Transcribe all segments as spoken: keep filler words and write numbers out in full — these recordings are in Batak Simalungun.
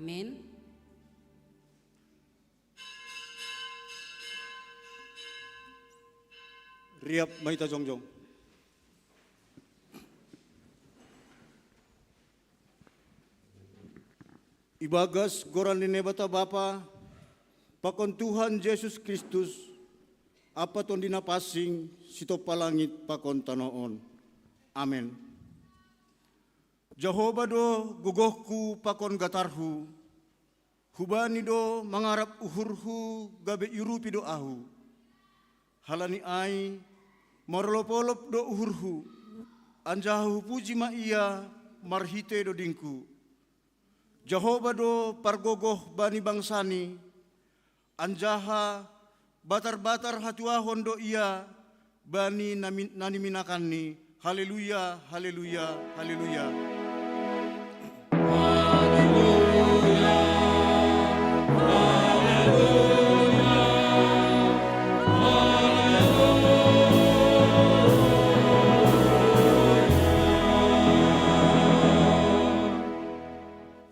Amin. Riap ma hita jongjong. Ibagas goran ni Naibata Bapa, pakon Tuhan Jesus Kristus, ampa Tondi Napansing, sitompa langit pakon tano on. Amen. Jahowa do gogohku pakon gatarhu, hubani do mangarap uhurhu gabe iurupi do ahu. Halani ai, marolopolop do uhurhu, anjaha hupuji ma Ia marhitei dodingku. Jahowa do pargogoh bani bangsani, anjaha batarbatar hatuahon do Ia bani na niminakanni. Haleluya, haleluya, haleluya.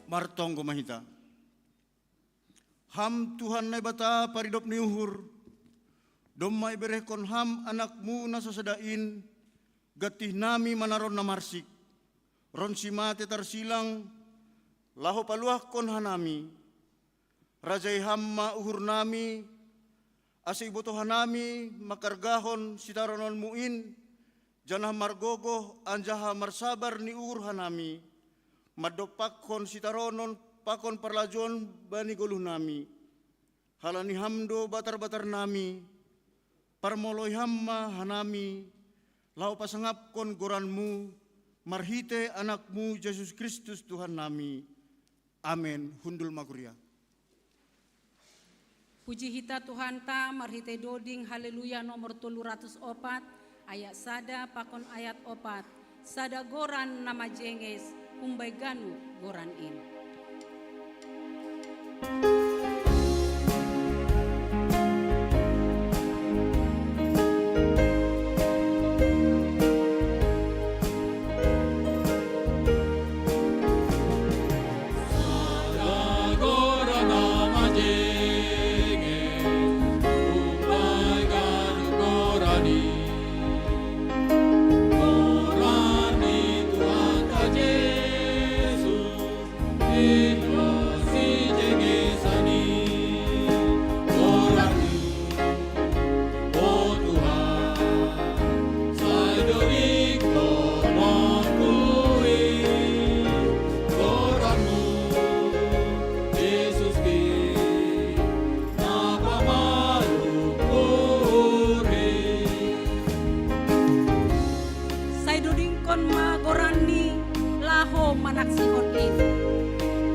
Martonggo ma hita. Ham Tuhan Naibata paridop ni uhur, domma iberehkon Ham AnakMu na sasada in, gantih nami manaron na marsik, ronsi mate tarsilang, laho paluahkon hanami. Rajai Ham ma uhur nami, ase iboto hanami mangkargahon sitarononMu in, janah margogoh anjaha marsabar ni uhur hanami, mandompakkon sitaronon pakon parlajouon bani goluh nami. Halani Ham do batarbatar nami, parmoloi Ham ma hanami, laho pasangapkon goranMu, marhitei AnakMu Jesus Kristus Tuhan nami. Amen. Hundul ma kuria. Puji hita Tuhanta marhitei doding Haleluya nomor tolu ratus opat, ayat sada pakon ayat opat. Sada goran na majenges, umbai ganup goran in. Sai dodingkon ma goranNi laho manaksihon in.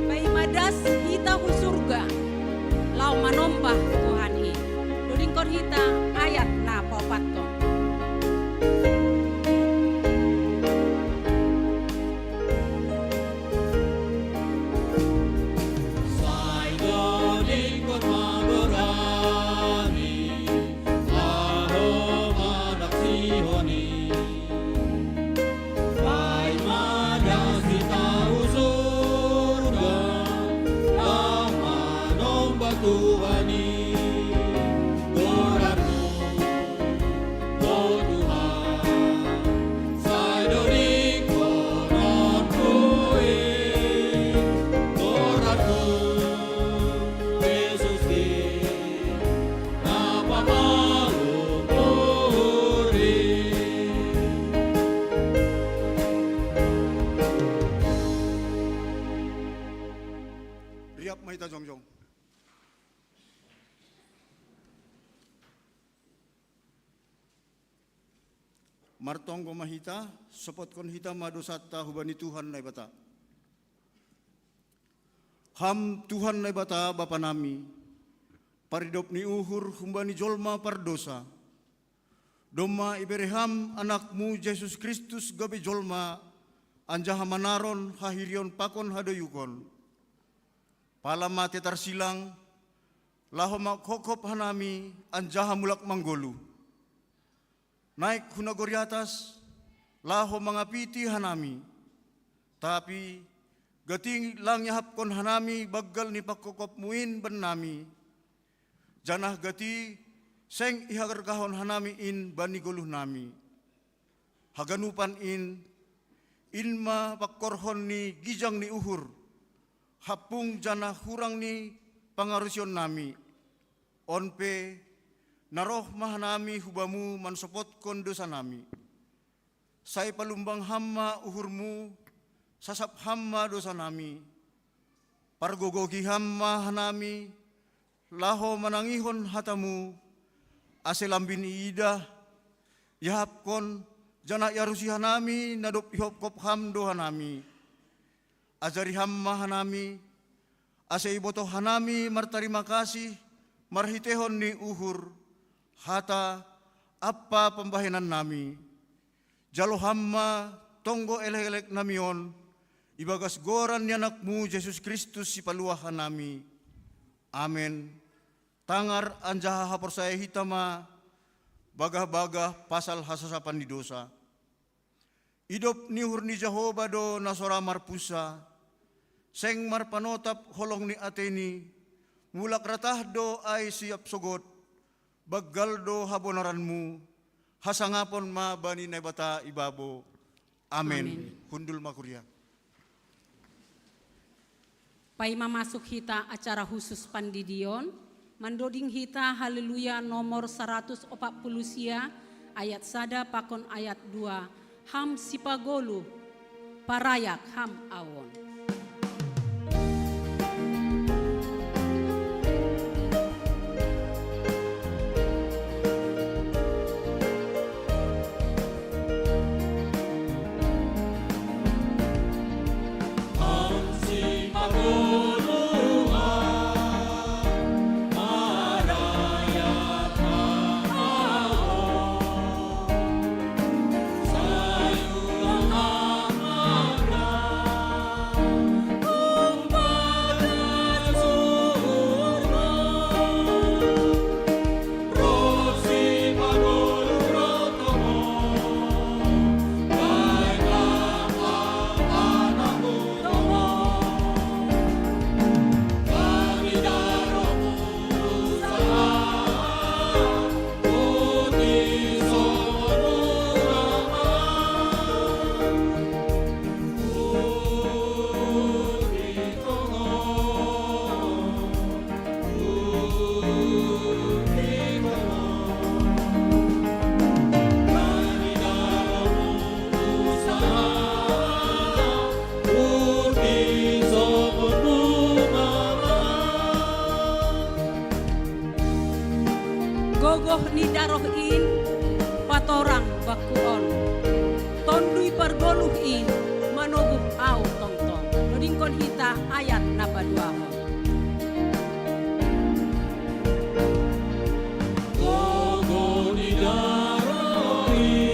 Paima das hita hu surga laho manombah Tuhan in. Dodingkon hita ayat na paopatkon. Riap ma hita jongjong. Martonggo ma hita, sopotkon hita ma dosanta hubani Tuhan Naibata. Ham Tuhan Naibata Bapa nami, paridop ni uhur humbani jolma pardosa, domma ibere Ham AnakMu Jesus Kristus gabe jolma, anjaha manaron hahirion pakon hadoyukon. Pala mate tarsilang, laho manghophop hanami anjaha mulak manggoluh. Naik hu nagori atas, laho mangapiti hanami. Tapi Gati lang iahapkon hanami banggal ni pangkopkopmu in bannami, janah gati seng ihagargahon hanami in bani goluhnami. Haganupan in, in ma pangkorhon ni gijang ni uhur, hampung janah hurang ni pangarusionnami. On pe, na roh ma hanami hu Bamu mansopotkon dousanami. Sai palumbang Ham ma uhurmu, sasap Ham ma dousanami. Pargogohi Ham ma hanami, laho manangihon hatamu, ase lambin iidah, iahapkon, janah iarusi hanami na dob ihopkop Ham do hanami. Ajari Ham ma hanami, ase ibotoh hanami martarima kasih marhiteihon ni uhur, hata, ampa pambahenannami. Jalo Ham ma tonggo elek-eleknami on, ibagas goran ni AnakMu Jesus Kristus Sipaluah hanami. Amen. Tangar anjaha haporsaya hita ma bagah-bagah pasal hasasapan ni dousa. Idop ni uhur ni Jahowa do na so ra marpunsa, seng marpanotap holong ni ateini, mulak ratah do ai siap sogot, banggal do habonaranmu, hasangapon ma bani Naibata ibabo. Amen. Amen. Hundul ma kuria. Paima masuk hita acara husus pandidion, mandoding hita Haleluya nomor saratus opat puluh sia, ayat sada pakon ayat dua, Ham Sipagoluh, parayak Ham awon. Gogoh ni daroh in patorang bangku on. Tonduy Pargoluh in manoguh ahu tongtong. Dodingkon hita ayat na paduahon. Gogoh ni daroh in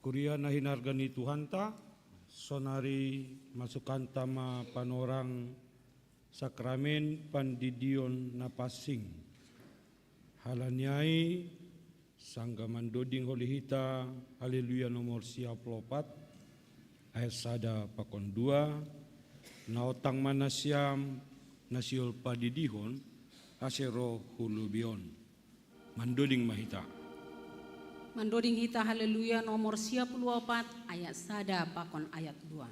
Kuria na hinarga ni Tuhanta, sonari masukanta ma panorang sakramen pandidion na pansing. Halani ai, sanggah mandoding holi hita Haleluya nomor sia puluh opat, ayat sada pakon dua, na otang ma nasiam na sihol padidihon, ase roh hu lobei on. Mandoding ma hita. Mandoding hita Haleluya nomor sia puluh opat, ayat sada pakon ayat dua.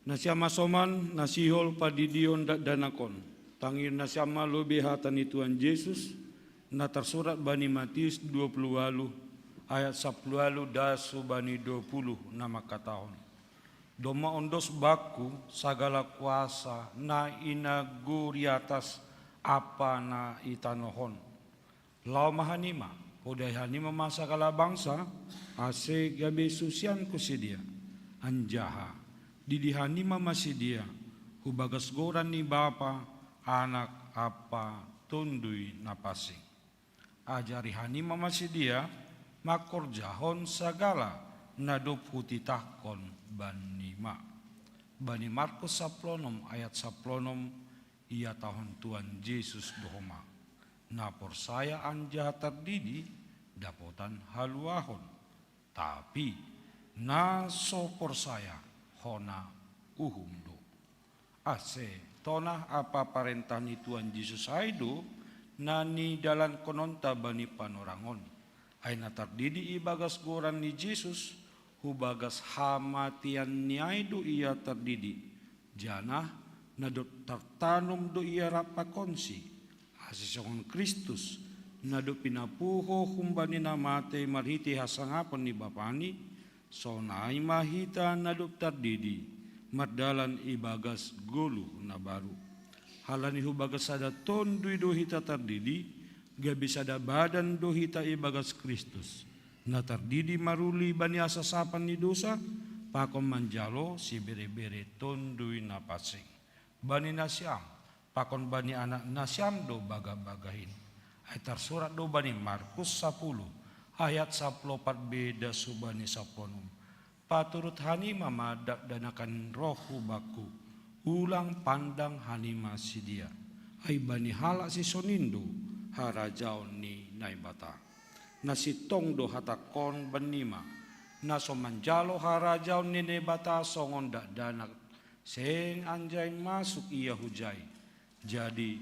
Nasiam masoman, nasihol padidion dakdanakon. Tangi nasiam ma lobei hata ni Tuhan Jesus, na tarsurat bani Matius dua puluh walu, ayat sapuluh walu das hubani dua puluh, na mangkatahon: Domma ondos bakku sagala kuasa na i nagori atas ampa na i tanoh on. Laho ma hanima, podai hanima ma sagala bangsa, ase gabe susianku sidea. Anjaha didi hanima ma sidea, hubagas goran ni Bapa, Anak ampa Tonduy Napansing. Ajari hanima ma sidea mangkorjahon sagala na dob hutitahkon bannima. Bani Markus saplonom ayat saplonom, ihatahon Tuhan Jesus do homa: Na porsaya anjaha tardidi dapotan haluahon, tapi na so porsaya hona uhum do. Ase tonah ampa parentah ni Tuhan Jesus ai do na nidalankononta bani panorang on. Ai na tardidi ibagas goran ni Jesus, hubagas hamateanni ai do ia tardidi, janah na dob tartanom do ia rap pakonsi, ase songon Kristus, na dob pinapuho humbani na matei marhitei hasangapon ni Bapani, sonai ma hita na dob tardidi, mardalan ibagas goluh na baru. Halani hubagas sada Tonduy do hita tardidi, gabe sada badan do hita ibagas Kristus, na tardidi maruli bani hasasapan ni dosa, pakon manjalo siberebere Tonduy Napansing. Bani nasiam, pakon bani anak nasiam do bagah-bagah in. Ai tarsurat do bani Markus sapuluh, ayat sapuluh opat be das hubani sapuluh onom: Paturut hanima ma dakdanak ni roh hu bakku, ulang pandang hanima sidea. Ai bani halak sisonin do harajaon ni Naibata. Na sintong do hatangkon bannima, na so manjalo harajaon ni Naibata songon dakdanak, seng anjaeng masuk ia hujai. Jadi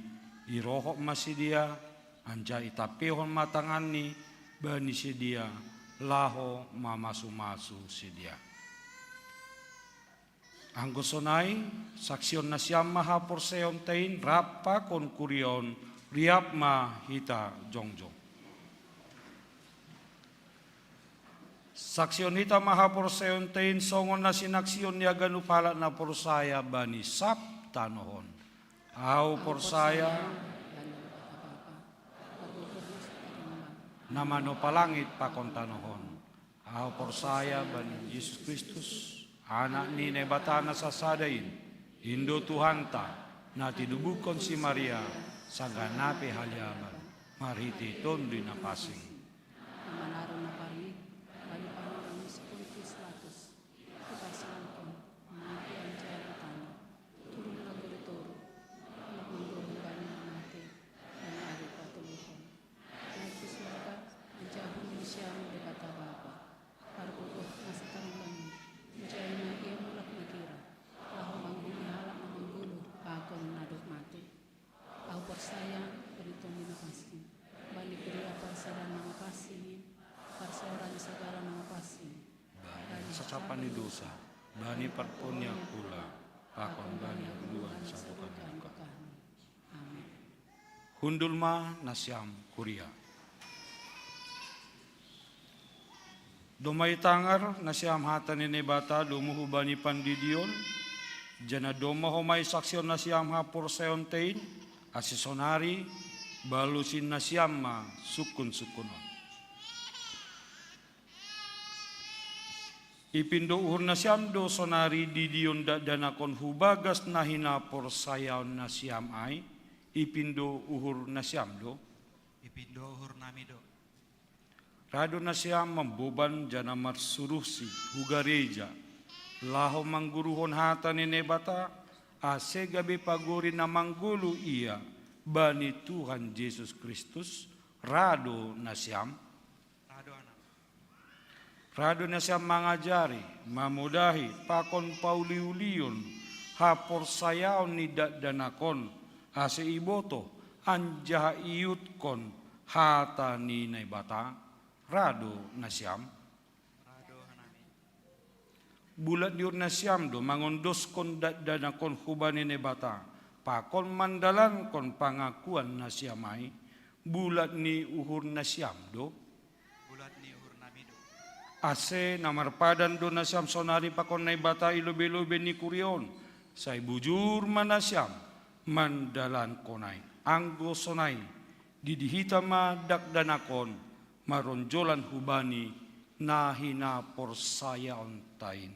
irohop ma sidea, anjaha itampehon ma tanganni bani sidea, laho mamasu-masu sidea. Anggo sonai, saksihon nasiam ma haporseaonta in rap pakon kuria on, riap ma hita jongjong. Saksihon hita ma haporseaonta in songon na sinaksihon ni haganup halak na porsaya bani sab tanoh on. Ahu porsaya na manopa langit pakon tanoh on. Ahu porsaya bani Jesus Kristus, Anak ni Naibata na sasada in, in do Tuhanta, na tinubuhkon si Maria, sanggah na pe haliaban, marhitei Tonduy Napansing. Na manaron na parngit bani panorang ni si Pontius Pilatus, dipasilangkon, mati anjaha ditano, turun ma lambin di toruh, manggohi bani na mate, bani ari patoluhon. Naik hu surga, anjaha hundul sian Debata Bapa, pargogoh na satarombang i, manjalo ma Ia mulak magira, laho manggohi halak na manggoluh pakon na dob mate. Ahu porsaya bani Tonduy Napansing, bani kuria parsadaan na mapansing in, parsaoran ni sagala na mapansing, bani hasasapan ni dosa, bani parpunion ni angkula, Pakon bani haluahan sadokahni. Amin. Hundul ma nasiam huria. Domma itangar nasiam hata ni Naibata domu hubani pandidion, janah domma homa isaksihon nasiam haporsayaonta in, ase sonari balusi nasiam ma sungkun-sungkun on. Ipindo uhur nasiam do sonari didion dakdanak on hubagas na hinaporsayaon nasiam ai, ipindo uhur nasiam do. Ipindo uhur nami do. Ra do nasiam mamboban janah marsuruhsi hu gareja, laho mangguruhon hata ni Naibata, ase gabe pagori na manggoluh ia bani Tuhan Jesus Kristus. Ra do nasiam. Ra do nasiam mangajari, mamodahi, pakon pauliulihon haporsayaon ni dakdanak on, ase ibotoh anjaha iihutkon hata ni Naibata. Ra do nasiam. Bulat ni uhur nasiam do mangondoskon dakdanak on hubani Naibata, pakon mandalankon pangakuan nasiam ai. Bulat ni uhur nasiam do. Bulat ni uhur nami do. Ase na marpadan do nasiam sonari pakon Naibata i lobei-lobei ni kuria on, sai bujur ma nasiam mandalankon ai. Anggo sonai, didi hita ma dakdanak on maronjolan hubani na hinaporsayaonta in.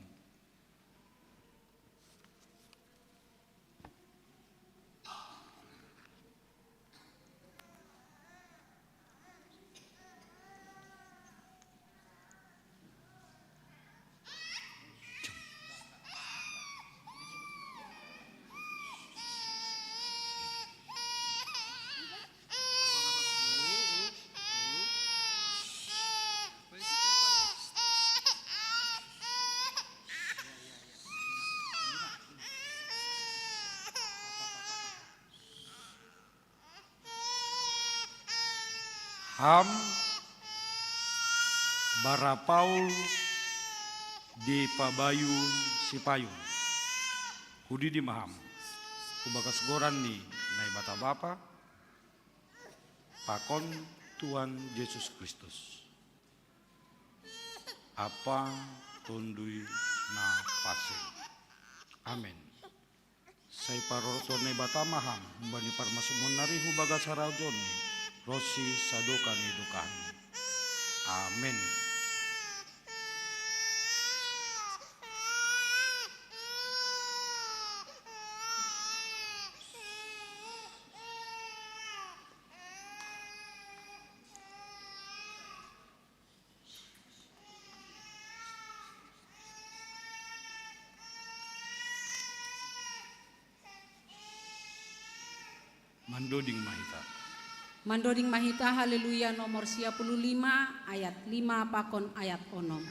Ham bara Paul dipabayu sipayung. Hudidi ma ham, hubagas goran ni Naibata Bapa, pakon Tuhan Jesus Kristus, ampa Tonduy Na Pansing. Amen. Sai paroroton Naibata ma ham humbani parmasumon nari hubagas harajaonni ronsi sadokah ni dokahni. Amen. Mandoding ma hita. Mandoding ma hita Haleluya nomor sia puluh lima, ayat lima pakon ayat onom.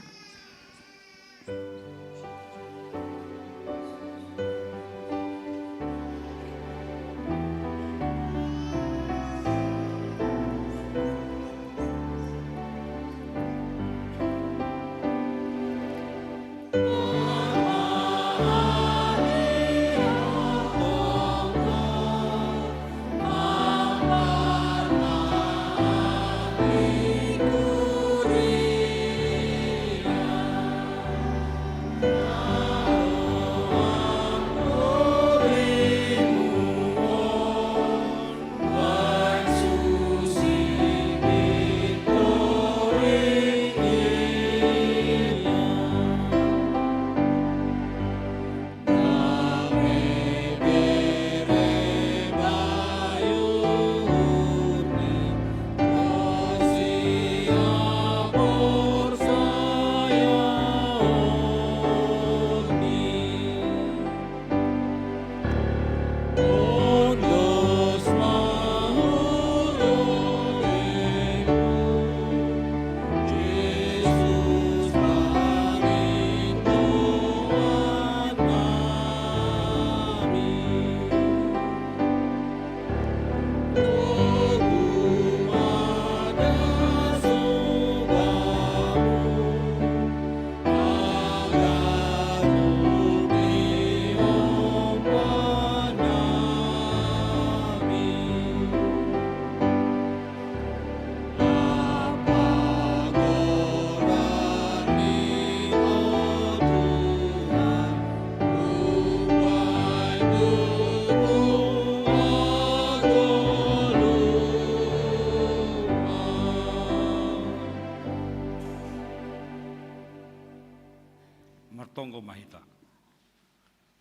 Tonggo ma hita.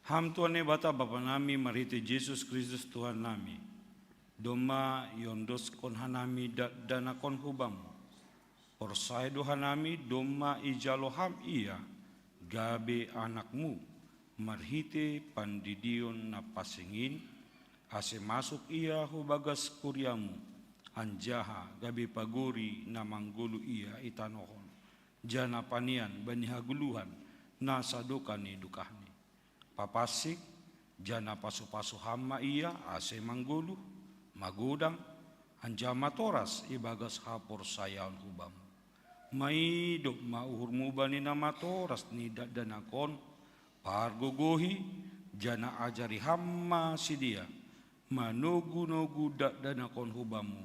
Ham Tuhan Naibata Bapa nami, marhite Jesus Kristus Tuhan nami, domma iondoskon hanami dakdanakon hu Bamu. Porsaya do hanami domma ijalo Ham Ia gabe anakMu, marhite pandidion na pansing in, ase masuk Ia hu bagas kuriaMu, anjaha gabe pagori na manggoluh Ia i tanoh on, janah panean bani hagoluhan na sadokah ni dokahni. Papansing, janah pasu-pasu Ham ma Ia ase manggoluh, magodang, anjaha matoras ibagas haporsayaon hu Bamu. Maidop ma uhurMu bani na matoras ni dakdanak on, pargogohi, janah ajari Ham ma sidea, manogu-nogu dakdanak on hu Bamu,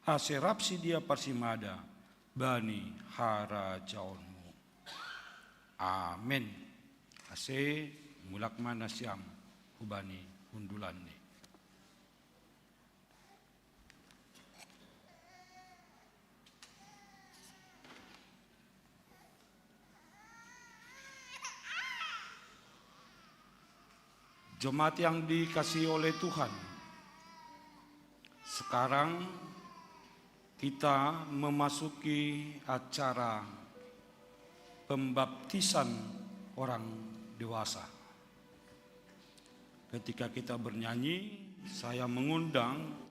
ase rap sidea parsimada bani harajaonMu. Amen. Ase mulak ma nasiam hubani hundulanni. Jemaat yang dikasihi oleh Tuhan, sekarang kita memasuki acara pembaptisan orang dewasa. Ketika kita bernyanyi, saya mengundang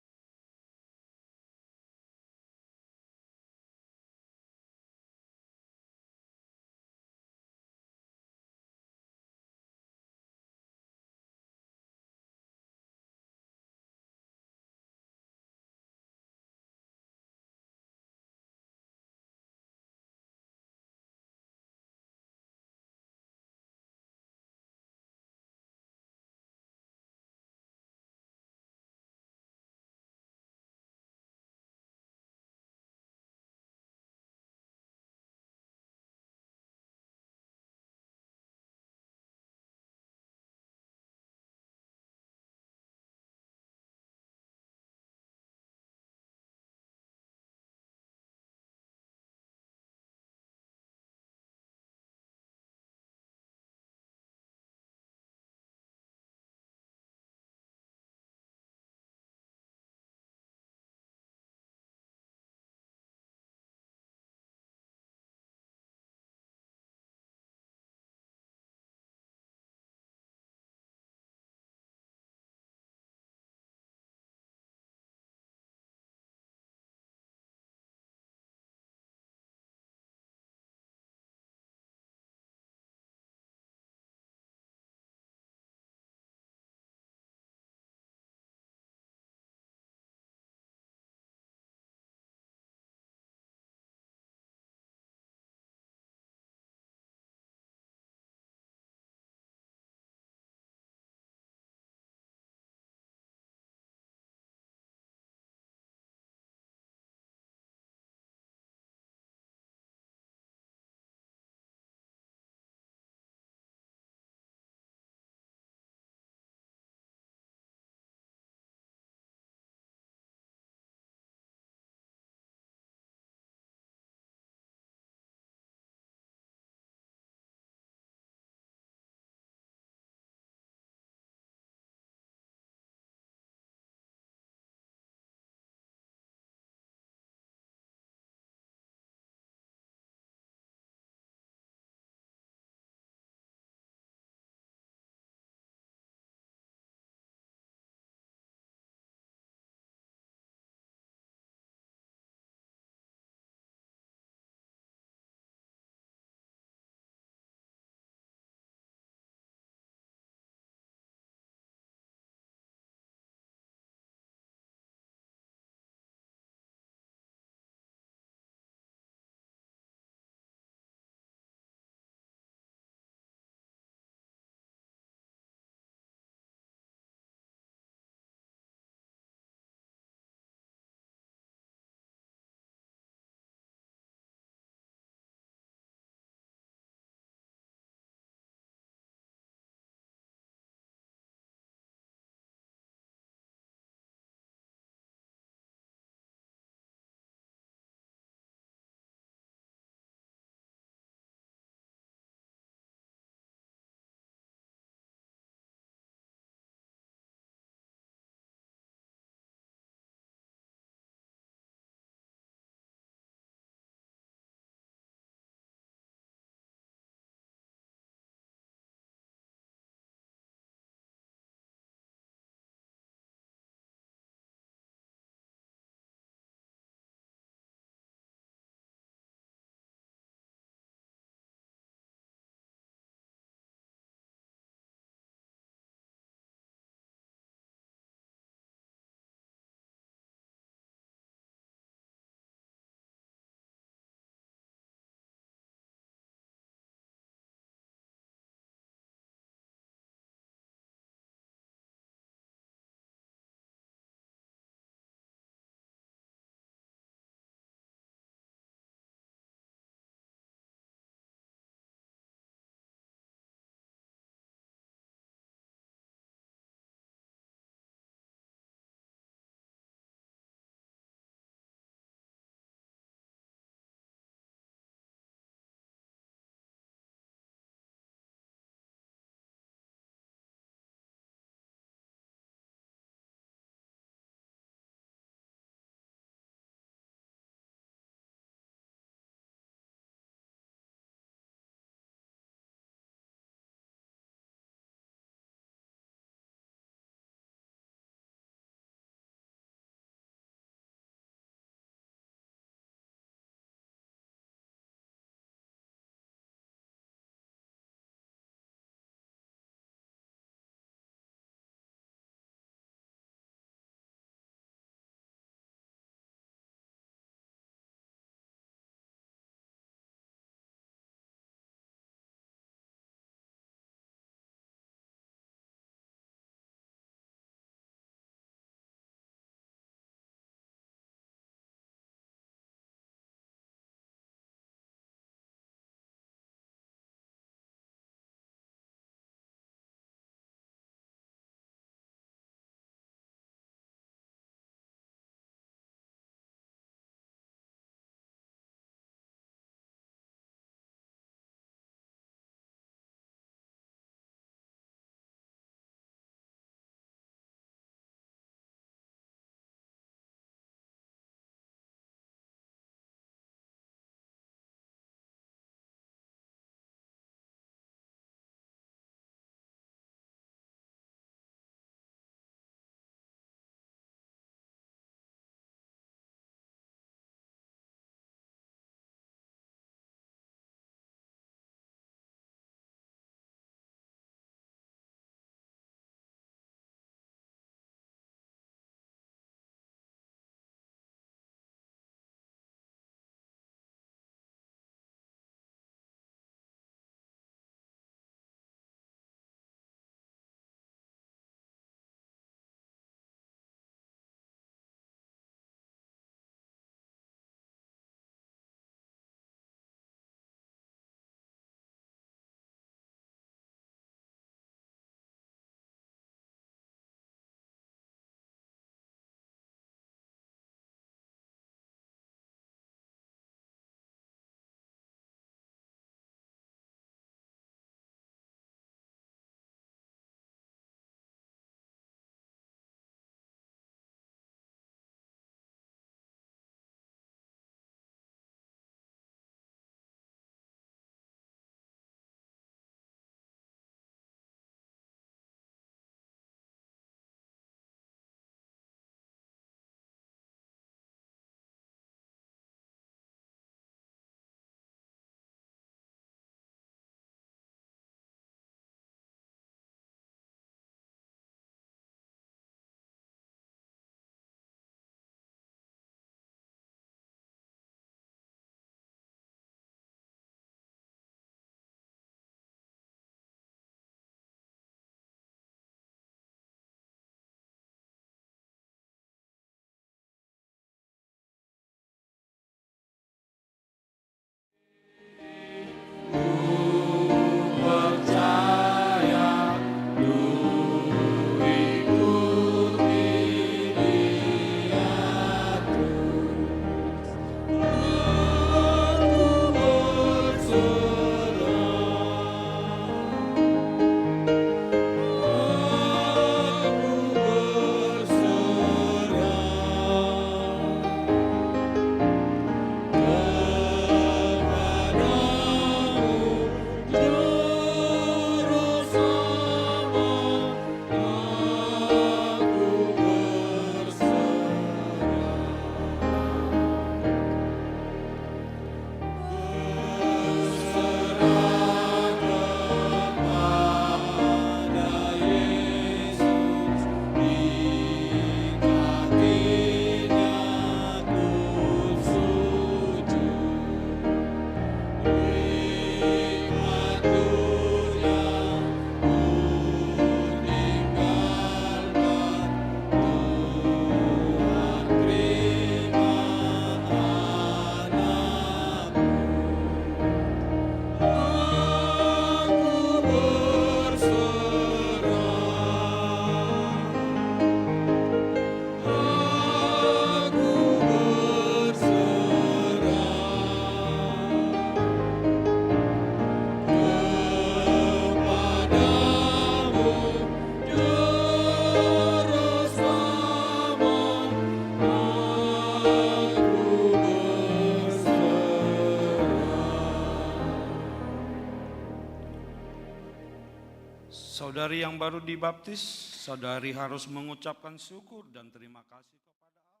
Dari yang baru dibaptis, saudari harus mengucapkan syukur dan terima kasih kepada Allah.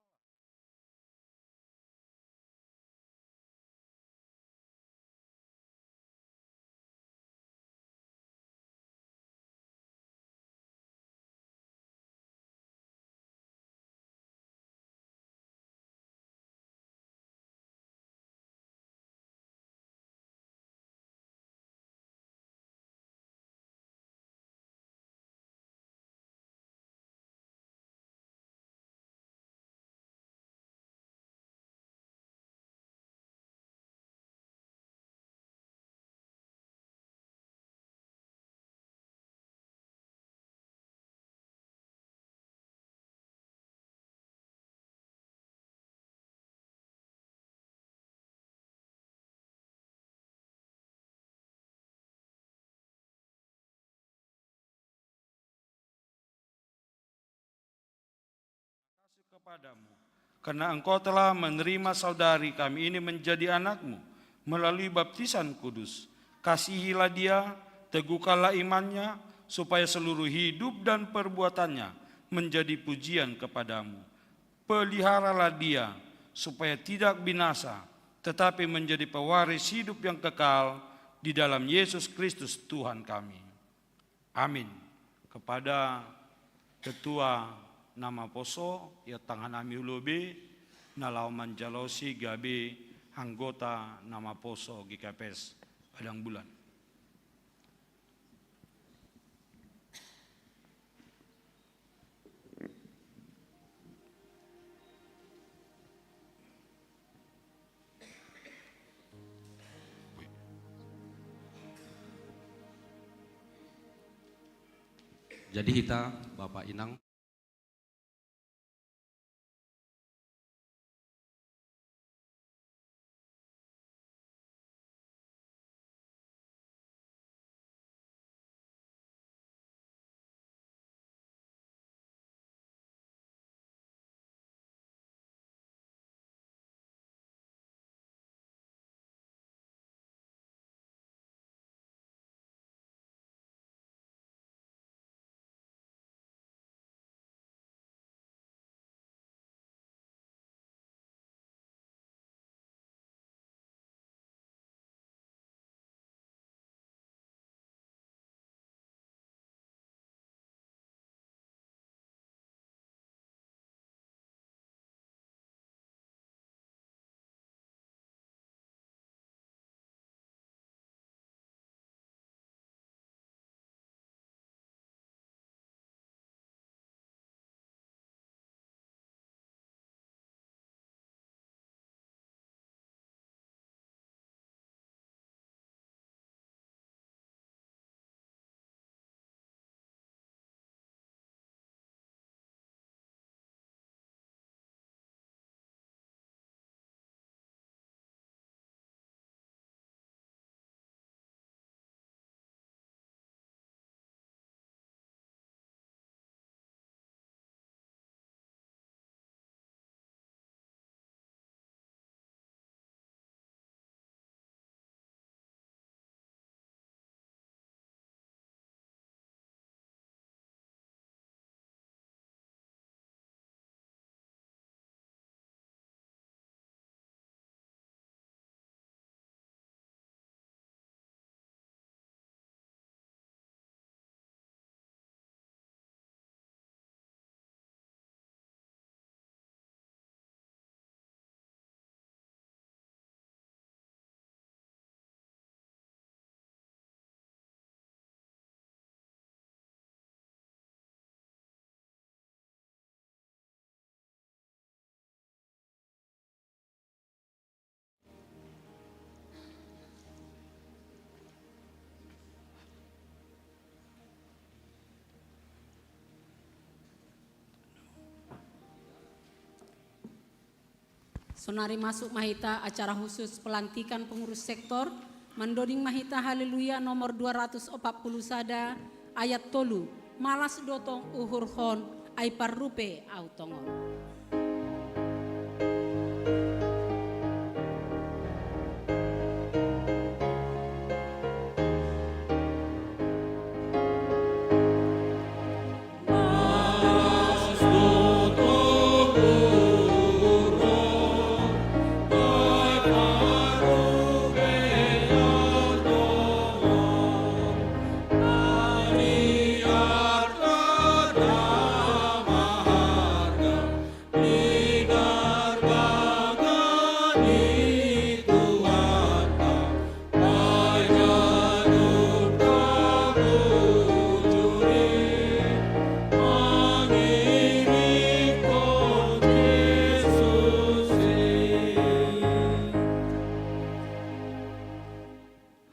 Kasih kepadamu, karena engkau telah menerima saudari kami ini menjadi anakmu melalui baptisan kudus. Kasihilah dia, teguhkanlah imannya, supaya seluruh hidup dan perbuatannya menjadi pujian kepadamu. Peliharalah dia, supaya tidak binasa, tetapi menjadi pewaris hidup yang kekal di dalam Yesus Kristus Tuhan kami. Amin. Kepada Ketua Nama Poso, ia tangan ami ulobe, nalaman jalosi gabe anggota Nama Poso G K P S Padang Bulan. Jadi kita, Bapak Inang. Sonari masuk mahita acara khusus pelantikan pengurus sektor, mandoding mahita Haleluya nomor dua ratus empat puluh sada, ayat tolu, malas dotong uhur hon, ai parrupe au tongon.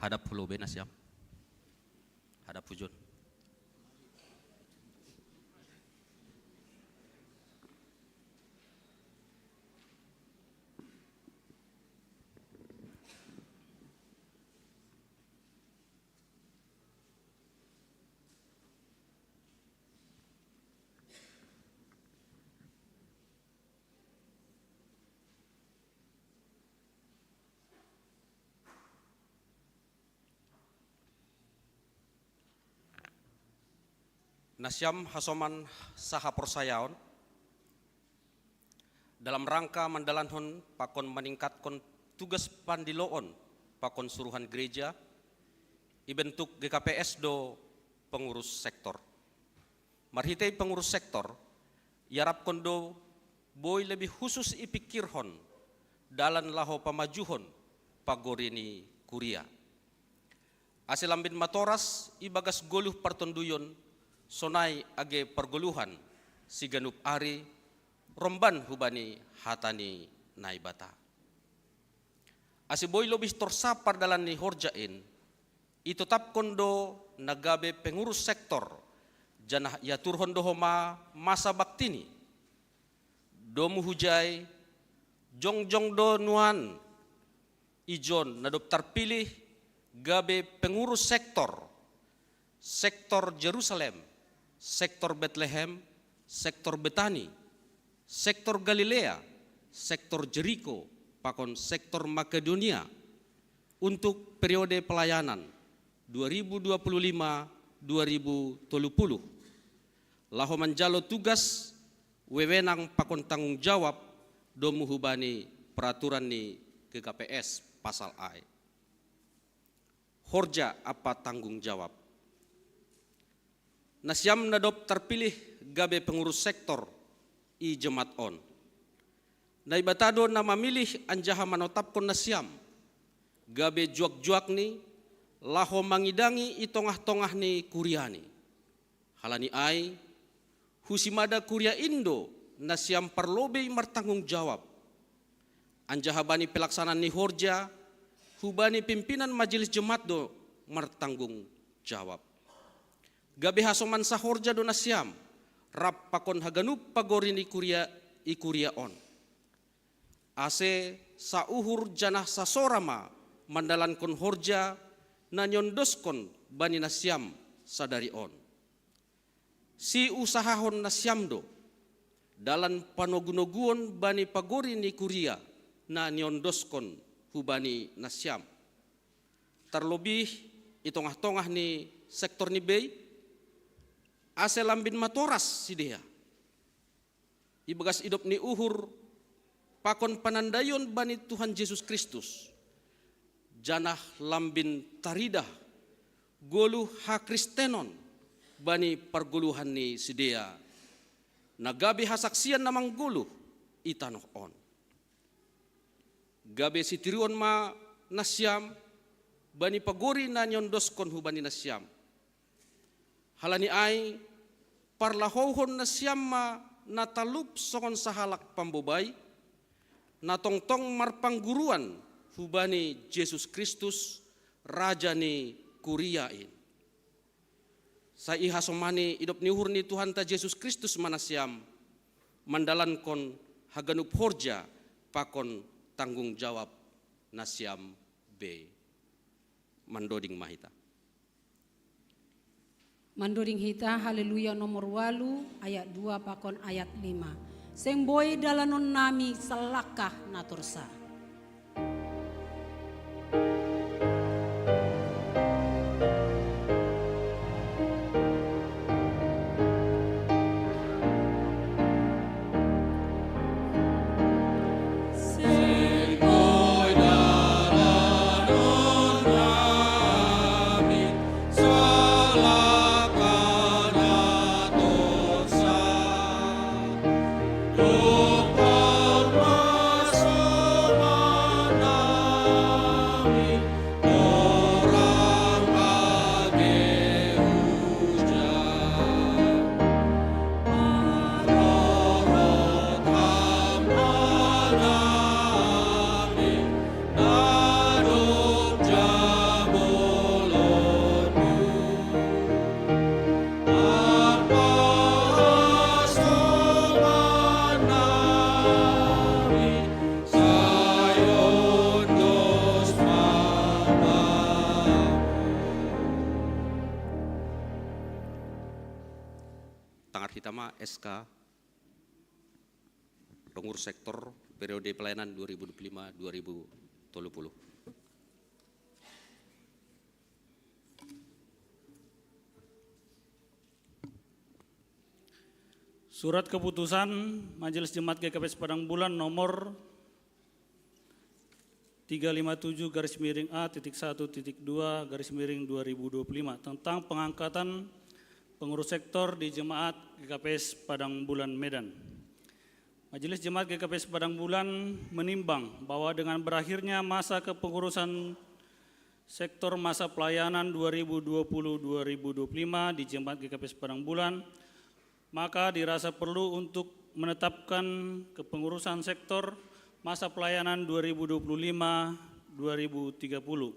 Hadap hu lobei nasiam. Hadap hu jon. Nasiam hasoman sahaporsayaon, dalam rangka mandalankon pakon maningkatkon tugas pandiloon pakon suruhan gereja, ibentuk G K P S do pengurus sektor. Marhitei pengurus sektor, iarapkon do boi lebih husus ipikirhon dalan laho pamajuhon pagori ni kuria. Ase lambin matoras ibagas goluh partonduyon, sonai age pargoluhan siganup ari romban hubani hata ni Naibata. Ase boi lobih torsa pardalan ni horja in, itotapkon do na gabe pengurus sektor, janah iaturhon do homa masa baktini. Domu hujai, jongjong do nuan ijon na dob tarpilih gabe pengurus sektor, sektor Jerusalem, sektor Betlehem, sektor Betani, sektor Galilea, sektor Jeriko, pakon sektor Makedonia, untuk periode pelayanan dua ribu dua puluh lima dua ribu tolu puluh. Laho manjalo tugas, wewenang pakon tanggung jawab domu hubani peraturan ni G K P S pasal ai. Horja ampa tanggung jawab. Nasiam na dob tarpilih gabe pengurus sektor i jemaat on. Naibata do na mamilih anjaha manotapkon nasiam gabe juak-juakni laho mangidangi i tongah-tongah ni kuriani. Halani ai, hu simada kuria in do nasiam parlobei martanggung jawab. Anjaha bani pelaksanaan ni horja, hubani pimpinan majelis jemaat do martanggung jawab. Gabe hasoman sahorja do nasiam, rap pakon haganup pagori ni kuria i kuria on. Ase sauhur janah sasora ma mandalankon horja na niondoskon bani nasiam sadari on. Siusahahon nasiam do dalan panogu-noguon bani pagori ni kuria na niondoskon hubani nasiam. Tarlobih i tongah-tongah ni sektor ni bei, ase lambin matoras sidea ibagas idop ni uhur pakon panandaion bani Tuhan Jesus Kristus, janah lambin taridah goluh hakristenon bani pargoluhan ni sidea, na gabe hasaksian na manggoluh i tanoh on. Gabe sitiruon ma nasiam bani pagori na niondoskon hubani nasiam. Halani ai, parlahouhon nasiam ma na talup songon sahalak pambobai, na tongtong marpangguruan hubani Jesus Kristus, Raja ni kuria in. Sai ihasomani idop ni uhur ni Tuhanta Jesus Kristus ma nasiam, mandalankon haganup horja pakon tanggung jawab nasiam be. Mandoding ma hita. Mandoding hita Haleluya nomor walu ayat dua pakon ayat lima. Seng boi dalanonnami sallangkah na torsa. S K, pengurus sektor periode pelayanan dua ribu dua puluh lima dua ribu tiga puluh. Surat keputusan Majelis Jemaat G K P S Padang Bulan nomor tiga lima tujuh garis miring A titik satu titik dua garis miring dua ribu dua puluh lima tentang pengangkatan pengurus sektor di jemaat G K P S Padang Bulan Medan. Majelis Jemaat G K P S Padang Bulan menimbang bahwa dengan berakhirnya masa kepengurusan sektor masa pelayanan dua ribu dua puluh dua ribu dua puluh lima di Jemaat G K P S Padang Bulan, maka dirasa perlu untuk menetapkan kepengurusan sektor masa pelayanan dua ribu dua puluh lima dua ribu tiga puluh.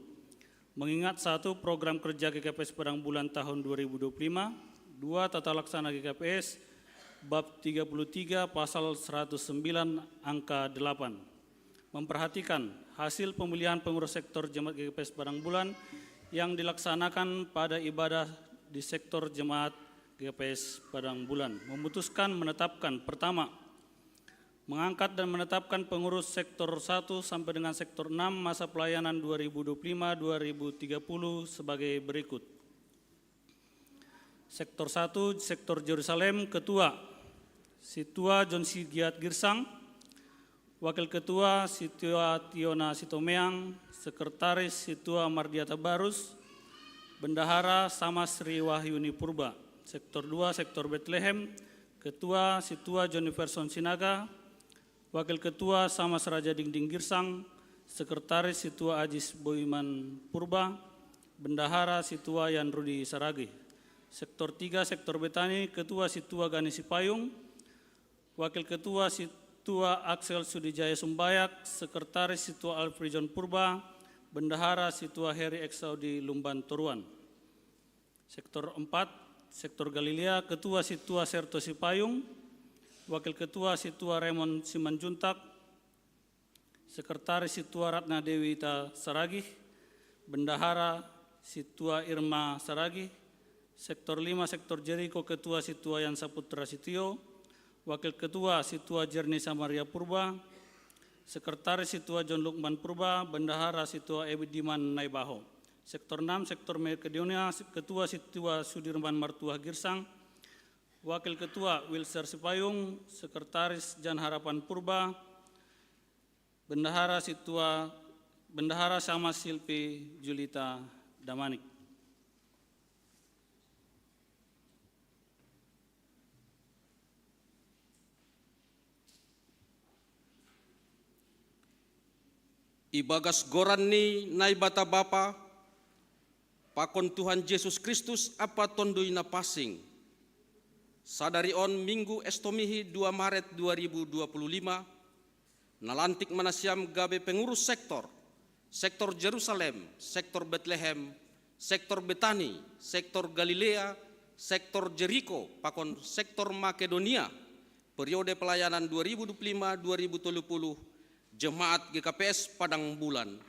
Mengingat satu, program kerja G K P S Padang Bulan tahun dua ribu dua puluh lima, dua, tata laksana G K P S bab tiga puluh tiga pasal seratus sembilan angka delapan. Memperhatikan hasil pemilihan pengurus sektor Jemaat G K P S Padang Bulan yang dilaksanakan pada ibadah di sektor Jemaat G K P S Padang Bulan. Memutuskan menetapkan, pertama, mengangkat dan menetapkan pengurus sektor satu sampai dengan sektor enam masa pelayanan dua ribu dua puluh lima dua ribu tiga puluh sebagai berikut. Sektor satu, sektor Jerusalem, ketua Situa John Sigiat Girsang, wakil ketua Situa Tiona Sitomeang, sekretaris Situa Mardiata Barus, bendahara Sama Sri Wahyuni Purba. Sektor dua, sektor Bethlehem, ketua Situa John Iverson Sinaga, wakil ketua Sama Seraja Dingding Girsang, sekretaris Situa Ajis Boiman Purba, bendahara Situa Yan Rudi Saragih. Sektor tiga, sektor Betani, ketua Situa Gani Sipayung, wakil ketua Situa Axel Sudijaya Sumbayak, sekretaris Situa Alfrijon Purba, bendahara Situa Heri Eksaudi Lumban Toruan. Sektor empat, sektor Galilea, ketua Situa Serto Sipayung, wakil ketua Situa Raymond Simanjuntak, sekretaris Situa Ratna Dewi Ta Saragih, bendahara Situa Irma Saragih, sektor lima, sektor Jeriko, ketua Situa Yan Saputra Sitio, wakil ketua Situa Jerni Samaria Purba, sekretaris Situa John Lukman Purba, bendahara Situa Ebidiman Naibaho. Sektor enam, sektor Makedonia, ketua Situa Sudirman Martuah Girsang, wakil ketua Wilser Sipayung, sekretaris Jan Harapan Purba, bendahara Situa, bendahara Sama Silpi Julita Damanik. Ibagas goran ni Naibata Bapa, pakon Tuhan Jesus Kristus Ampa Tonduy Napansing. Sadari on Minggu Estomihi dua Maret dua ribu dua puluh lima, nalantik ma nasiam gabe pengurus sektor, sektor Jerusalem, sektor Betlehem, sektor Betani, sektor Galilea, sektor Jeriko, pakon sektor Makedonia, periode pelayanan dua ribu dua puluh lima dua ribu tiga puluh, jemaat G K P S Padang Bulan.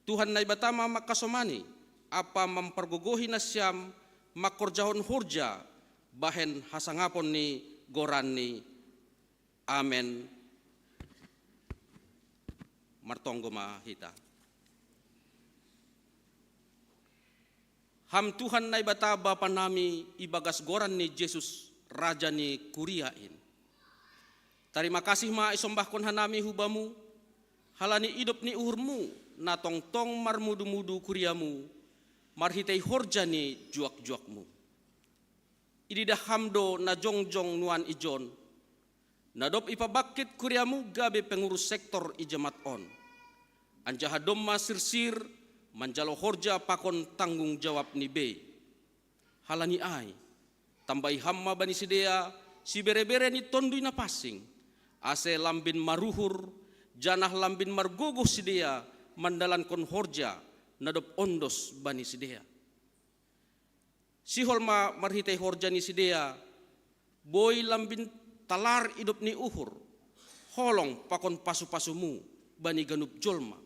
Tuhan Naibata ma mangkasomani, ampa mampargogohi nasiam mangkorjahon horja bahen hasangapon ni goranNi. Amen. Martonggo ma hita. Ham Tuhan Naibata Bapa nami, ibagas goran ni Jesus, Raja ni kuria in. Tarima kasih ma isombahkon hanami hu Bamu, halani idop ni uhurMu, na tongtong marmudu-mudu kuriaMu, marhitei horja ni juak-juakMu. Ididah Ham do na jongjong nuan ijon, na dob ipabangkit kuriaMu gabe pengurus sektor i jemaat on. Anjaha domma sirsir manjalo horja pakon tanggung jawabni bei. Halani ai, tambai Ham ma bani sidea sibere-bere ni Tonduy Napansing, ase lambin maruhur, janah lambin margogoh sidea mandalankon horja na dob ondos bani sidea. Sihol ma marhitei horja ni sidea, boi lambin talar idop ni uhur, holong pakon pasu-pasuMu bani ganup jolma.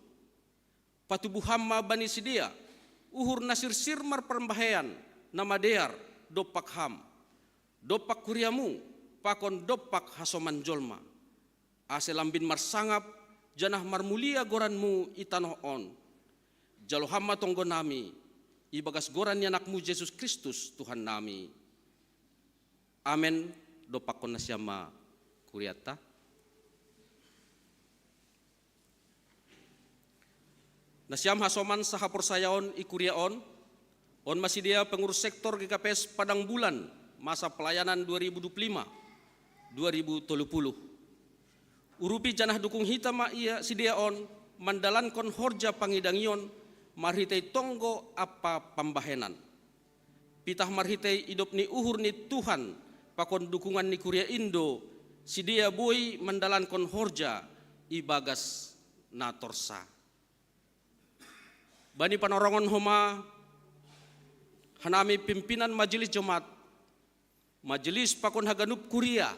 Patubuham ma bani sidea uhur na sirsir marpambahean na madear dompak Ham, dompak kuriaMu, pakon dompak hasoman jolma, ase lambin marsangap janah marmulia goranMu i tanoh on. Jalo Ham ma tonggo nami, ibagas goran ni AnakMu Jesus Kristus Tuhan nami. Amen. Dompakkon nasiam ma kurianta. Nasiam hasoman sahaporsayaon i kuria on, on ma sidea pengurus sektor G K P S Padang Bulan masa pelayanan dua ribu dua puluh lima, dua ribu tolu puluh. Urupi janah dukung hita ma ia sidea on mandalankon horja pangidangion marhitei tonggo ampa pambahenan. Pitah marhitei idop ni uhur ni Tuhan pakon dukungan ni kuria in do sidea boi mandalankon horja ibagas na torsa. Bani panorongon homa hanami pimpinan majelis jemaat, majelis pakon haganup kuria,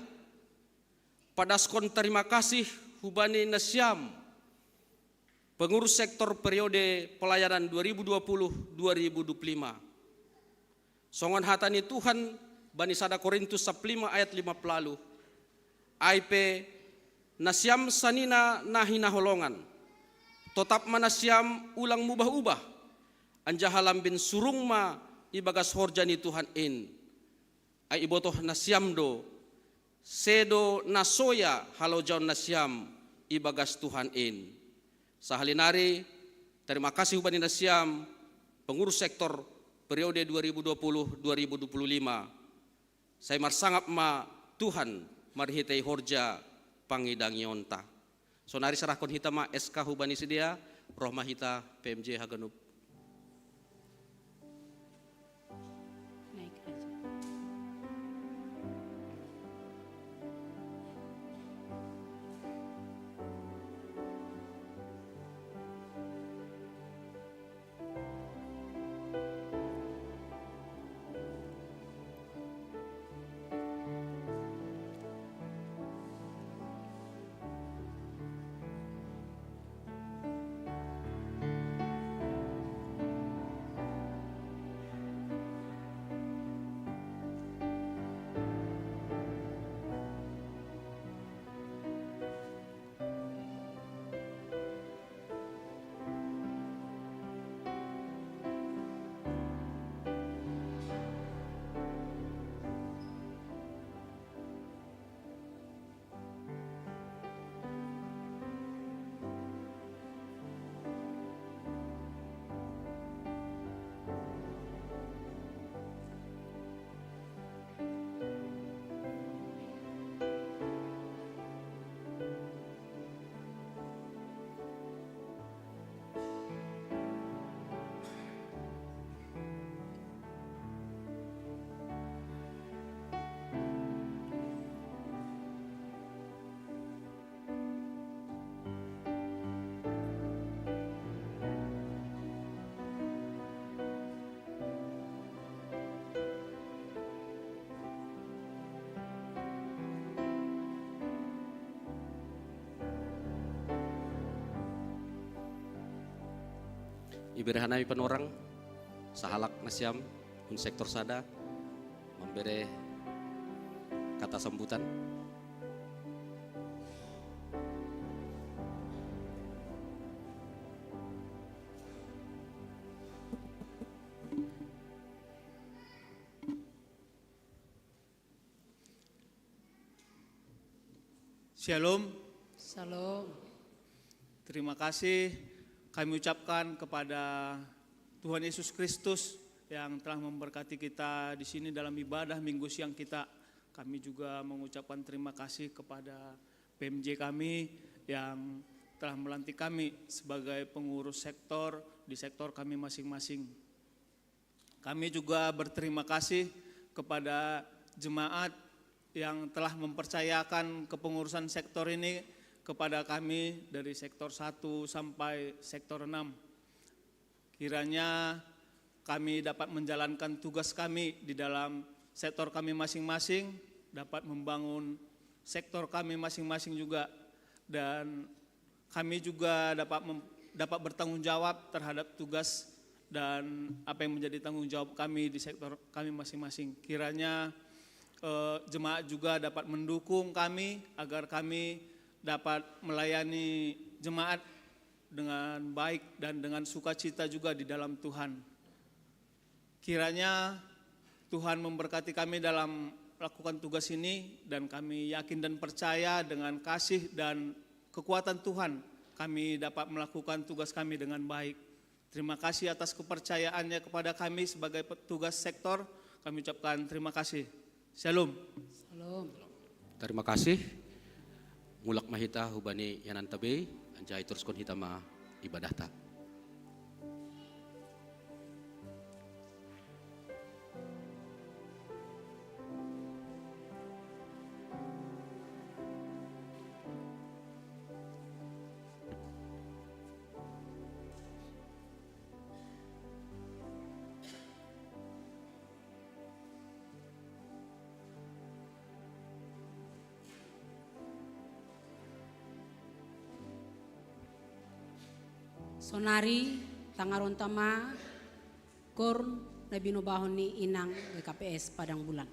padaskon tarima kasih hubani nasiam pengurus sektor periode pelayanan dua ribu dua puluh dua ribu dua puluh lima. Songon hata ni Tuhan bani sada Korintus sampulu lima ayat lima puluh, ai pe nasiam sanina na hinaholongan, totap ma nasiam ulang mubah-ubah, anjaha lambin surung ma ibagas horja ni Tuhan in. Ai ibotoh nasiam do, sedo na soya halojaon nasiam ibagas Tuhan in. Sahali nari, tarima kasih hubani nasiam pengurus sektor periode dua ribu dua puluh dua ribu dua puluh lima. Sai marsangap ma Tuhan marhitei horja pangidangionta. Sonari serahkon hita ma S K hubani sidea, roh ma hita P M J haganup. Naik aja. Ibere hanami panorang, sahalak nasiam, hun sektor sada, mambere kata sambutan. Shalom. Shalom. Terima kasih kami ucapkan kepada Tuhan Yesus Kristus yang telah memberkati kita di sini dalam ibadah minggu siang kita. Kami juga mengucapkan terima kasih kepada P M J kami yang telah melantik kami sebagai pengurus sektor di sektor kami masing-masing. Kami juga berterima kasih kepada jemaat yang telah mempercayakan kepengurusan sektor ini kepada kami dari sektor satu sampai sektor enam. Kiranya kami dapat menjalankan tugas kami di dalam sektor kami masing-masing, dapat membangun sektor kami masing-masing juga, dan kami juga dapat mem- dapat bertanggung jawab terhadap tugas dan apa yang menjadi tanggung jawab kami di sektor kami masing-masing. Kiranya eh, jemaat juga dapat mendukung kami agar kami dapat melayani jemaat dengan baik dan dengan sukacita juga di dalam Tuhan. Kiranya Tuhan memberkati kami dalam melakukan tugas ini, dan kami yakin dan percaya dengan kasih dan kekuatan Tuhan, kami dapat melakukan tugas kami dengan baik. Terima kasih atas kepercayaannya kepada kami sebagai petugas sektor. Kami ucapkan terima kasih. Shalom. Shalom. Terima kasih. Mulak ma hita hubani yanan ta bei, anjaha ituruskon hita ma ibadahta. Sonari tangaronta ma KOR na binobahon ni inang G K P S Padang Bulan.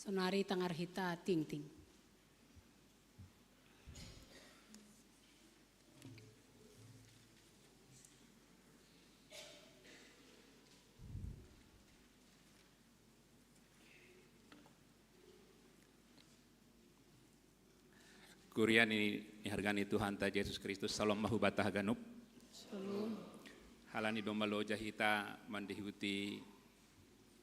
Sonari tangar hita tingting. Kuria ni hargani Tuhan ta Yesus Kristus, salom ma hubata haganup. Halani domma loja hita mandihuti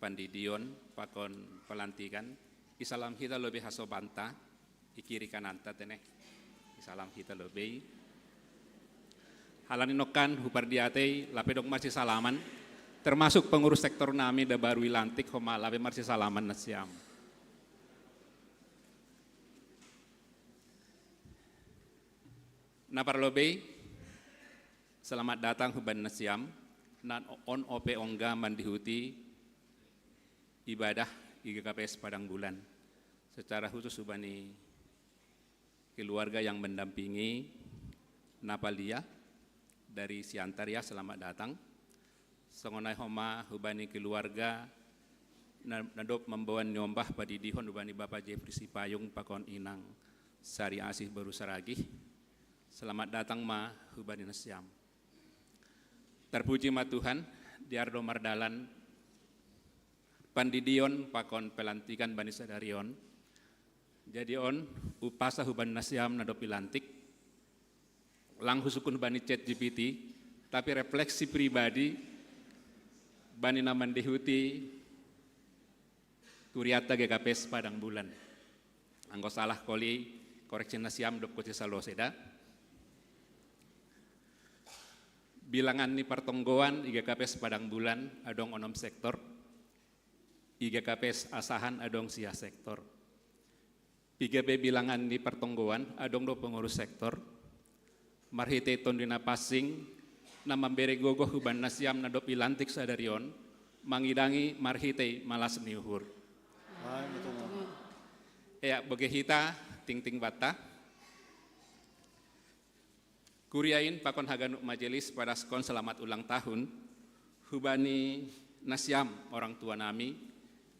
pandidion pakon pelantikan, isalam hita lobe hasobanta, ikiri kananta tene, isalam hita lobe. Halani nokkan hupardiatei lapedok marsisalaman, termasuk pengurus sektor nami da baru ilantik homa lape marsisalaman nasiam. Na parlobei, selamat datang hubani nasiam, na on ope ongga mandihuti ibadah I G K P S Padang Bulan. Secara khusus hubani keluarga yang mendampingi Napalia dari Siantar ya, selamat datang. Songonai homa hubani keluarga na dop mamboan niombah padidihon hubani Bapa Jeffrey Sipayung pakon Inang Sari Asih Boru Saragih. Selamat datang ma hubani nasiam. Terpuji ma Tuhan, di ardo mardalan pandidion pakon pelantikan bani sadarion. Jadi on, umpasa hubani nasiam na dop ilantik, lang husukun bani chat G P T, tapi refleksi pribadi bani na mandihuti kuriata G K P S Padang Bulan. Anggo salah koli, koreksi nasiam dop kosi salose da. Bilangan ni partonggoan I G K P S Padang Bulan adong onom sektor, I G K P S asahan adong sia sektor. Piga pe bilangan ni partonggoan adong do pengurus sektor, marhite Tondi Napansing, na mambere gogoh hubani nasiam na dop ilantik sadarion, mangidangi marhite malas ni uhur. Ea, boge hita tingting banta. Kuriain pakon haganup majelis padaskon selamat ulang tahun hubani nasiam orang tua nami,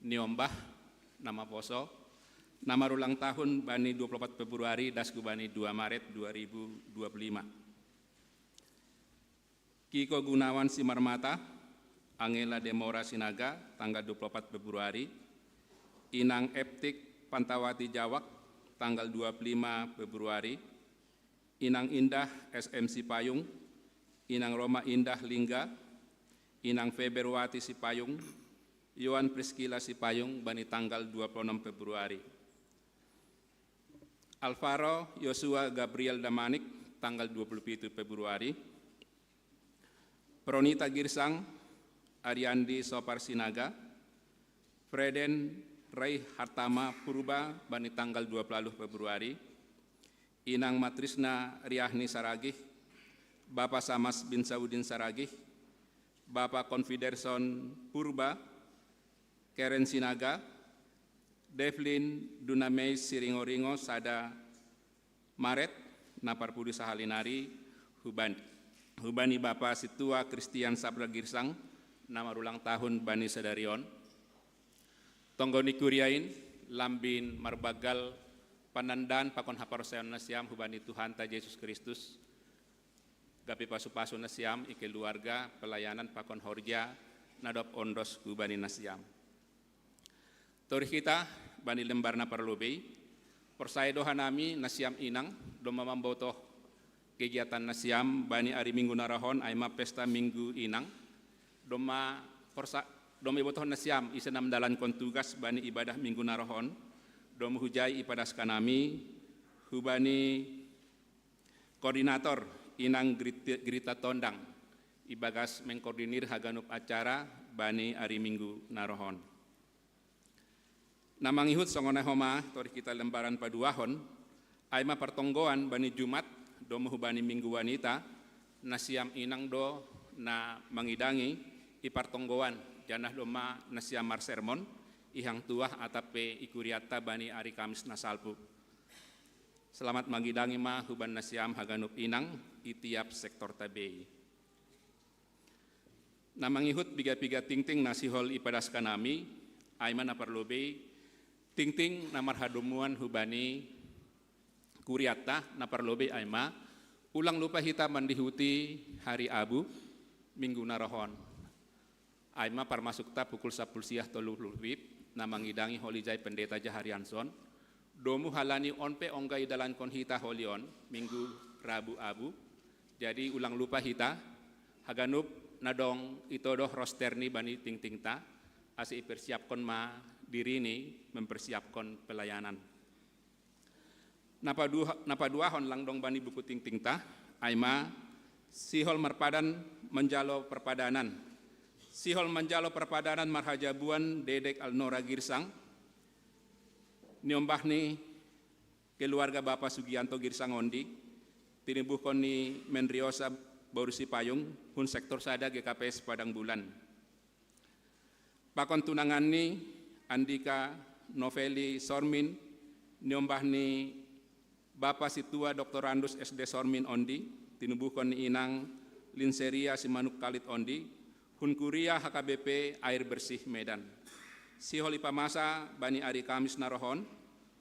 niombah na maposo, na marulang tahun bani dua puluh empat Februari das hubani dua Maret dua ribu dua puluh lima. Kiko Gunawan Simarmata, Angela Demora Sinaga, tanggal dua puluh empat Februari, Inang Eptik Pantawati Jawak, tanggal dua puluh lima Februari, Inang Indah S M Sipayung, Inang Roma Indah Lingga, Inang Feberwati Sipayung, Yohan Priskila Sipayung bani tanggal dua puluh enam Februari. Alvaro Yosua Gabriel Damanik, tanggal dua puluh pitu Februari. Pronita Girsang, Ariandi Sopar Sinaga, Freden Rai Hartama Purba bani tanggal dua puluh Februari. Inang Matrisna Riahni Saragih, Bapa Samas bin Saudin Saragih, Bapa Konfiderson Purba, Keren Sinaga, Devlin Dunameis Siringoringo sada Maret, na parpudi sahali nari, huban, hubani Bapa Situa Kristian Sabra Girsang, na marulang tahun bani sadarion. Tonggo ni kuriain, lambin marbagal panandaan pakon haporseaon nasiam hubani Tuhanta Jesus Kristus, gabe pasu-pasu nasiam i keluarga, pelayanan pakon horja na dop ondos hubani nasiam. Tori hita bani lembar na parlobei, porsaya do hanami nasiam inang, domma mambotoh kegiatan nasiam bani ari Minggu na rohon, ai ma pesta Minggu Inang, domma porsa, domma ibotohon nasiam ise na mandalankon tugas bani ibadah Minggu na rohon, domma hujai ipadaskan nami hubani koordinator Inang Grita Tondang, ibagas mengkoordinir haganup acara bani ari Minggu na rohon. Na mangihut songon na homa tori hita lembaran paduahon, ai ma partonggoan bani Jumat, domma hubani Minggu Wanita, nasiam inang do na mangidangi i partonggoan, janah domma nasiam marsermon, i hang tuah atap pe i kuriatta bani ari Kamis na salpu. Selamat mangidangi ma hubani nasiam haganup inang i tiap sektor tabei. Na mangihut piga-piga tingting na sihol ipadaskan nami, ai ma na parlobei, Tingting na marhadomuan hubani kuriatta na parlobei ai ma, ulang lupa hita mandihuti hari Abu, minggu na rohon. Ai ma parmasukta pukul sapuluh siah tolu puluh wib, na mangidangi holi jai Pendeta Jaharianson, domu halani on pe ongga idalankon hita holi on, minggu Rabu Abu. Jadi ulang lupa hita, haganup na dong itodoh rosterni bani tingtingta, ase ipersiapkon ma dirini mempersiapkon pelayanan. Napaduahon langdong bani buku tingtingta, ai ma, sihol marpadan manjalo parpadanan. Sihol manjalo parpadanan marhajabuan dedek Alnora Girsang, niombahni keluarga Bapa Sugianto Girsang ondi, tinibuhkon ni Menriosa Borusi Payung, hun sektor sada G K P S Padang Bulan. Pakon tunanganni Andika Noveli Sormin, niombahni Bapa Situa Doktorandus S D Sormin ondi, tinubuhkon ni Inang Linseria Simanuk Kalit ondi, hun kuria H K B P Air Bersih Medan. Sihol ipamasa bani ari Kamis na rohon,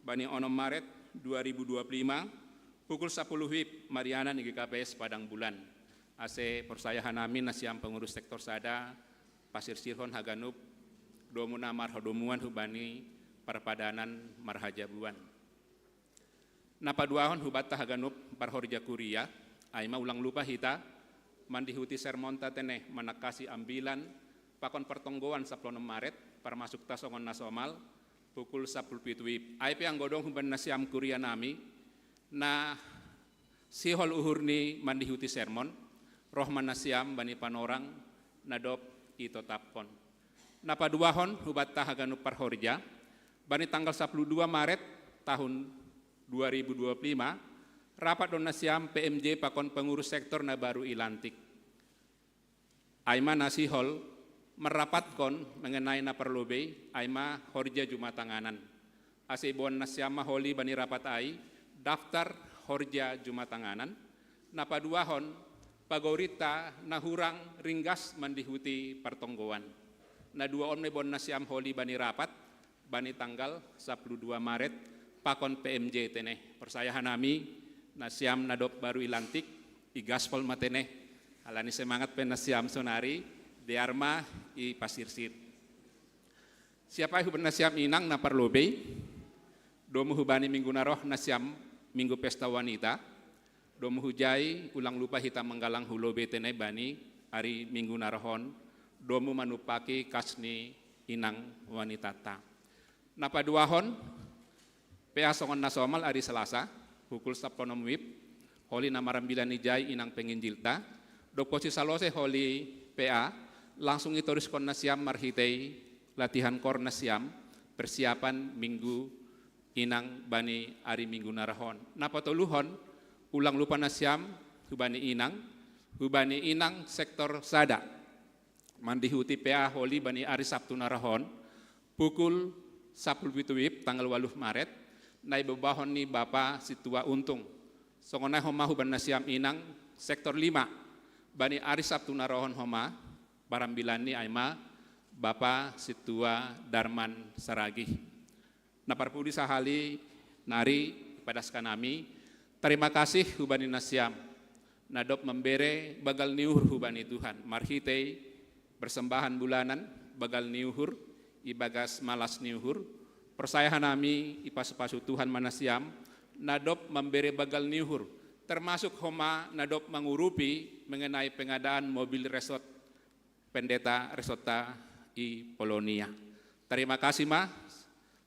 bani onom Maret dua ribu dua puluh lima, pukul sapuluh wib marianan i G K P S Padang Bulan. Ase porsaya hanami nasiam pengurus sektor sada, pasirsirhon haganup domu na marhadomuan hubani parpadanan marhajabuan. Napaduahon hubatta haganup parhorja kuria, ai ma ulang lupa hita mandihuti sermonta teneh manangkasi ambilan pakon partonggoan sapuluh onom Maret, parmasukta songon na somal, pukul sapuluh pitu wib. Ai pe anggo dong hubani nasiam kuria nami, na sihol uhurni mandihuti sermon, roh ma nasiam bani panorang na dob itotapkon. Napaduahon hubatta haganup parhorja, bani tanggal sapuluh dua Maret tahun dua ribu dua puluh lima, rapat do nasiam P M J pakon pengurus sektor na baru ilantik. Ai ma na sihol marrapatkon mengenai na parlobei, ai ma horja jumatanganan. Ase iboan nasiam ma holi bani rapat ai, daftar horja jumatanganan. Napaduahon, pagorinta na hurang ringgas mandihuti partonggoan. Na dua on ma iboan nasiam holi bani rapat, bani tanggal sapuluh dua Maret, pakon P M J teneh. Porsaya hanami, nasiam na dob baru ilantik, igaspol ma teneh. Alani semangat pe nasiam sonari, dear ma ipasirsir. Siap ai hubani nasiam inang na parlobei, domu hubani minggu na roh nasiam minggu pesta wanita, domu hujai ulang lupa hita manggalang hu lobei teneh bani ari minggu na rohon, domu manumpaki kas ni inang wanitata. Napaduahon, P A songon na somal ari Selasa, pukul sapuluh onom wib, holi na marambilan ijai inang penginjilta, dob posi salose holi P A, langsung itoriskon nasiam marhitei latihan kor nasiam, persiapan minggu inang bani ari minggu na rohon. Napatoluhon, ulang lupa nasiam hubani inang, hubani inang sektor sada. Mandihuti P A holi bani ari Sabtu na rohon, pukul sapuluh pitu wib tanggal waluh Maret, na ibebahon ni Bapa Situa Untung. Songon ai homa hubani nasiam inang sektor lima, bani ari Sabtu na rohon homa, parambilanni ai ma Bapa Situa Darman Saragih. Na parpudi sahali nari ipadas hanami, tarima kasih hubani nasiam, na dob mambere bagal ni uhur hubani Tuhan, marhitei persembahan bulanan, bagal ni uhur, ibagas malas ni uhur, porsaya hanami ipasupasu Tuhan ma nasiam, na dob mambere bagal ni uhur, termasuk homa na dob mangurupi mengenai pengadaan mobil resort pendeta resortta i Polonia. Tarima kasih ma,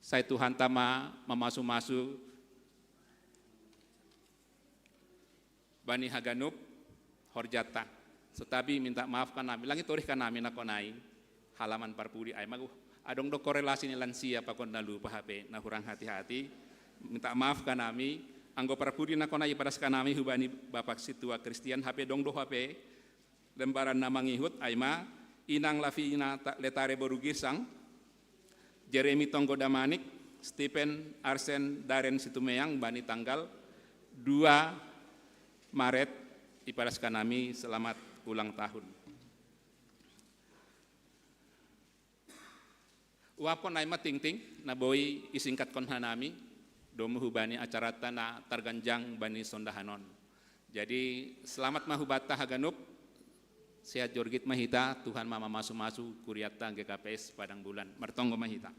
sai Tuhanta ma mamasumasu bani haganup horjanta. Santabi minta maaf hanami, lang itorih hanami nakon ai halaman parpudi ai ma, adong do korelasi ni lansia pakon na lupa hape, na hurang hati-hati. Minta maaf hanami, anggo parpudi nakon ai ipadas hanami hubani Bapa Situa Kristian hape, dong do hape lembaran na mangihut ai ma inang Lavina Letare boru Girsang, Jeremy Tonggo Damanik, Stephen Arsen Daren Situmeang bani tanggal dua Maret, ipadas hanami selamat ulang tahun. Uapkon nai ma tingting, na boi isingkatkon hanami, domu hubani acarata na targanjang bani sondahanon. Jadi, selamat ma hubata haganup, sehat jorgit ma hita, Tuhan ma mamasu-masu kuriata G K P S Padang Bulan. Martonggo ma hita.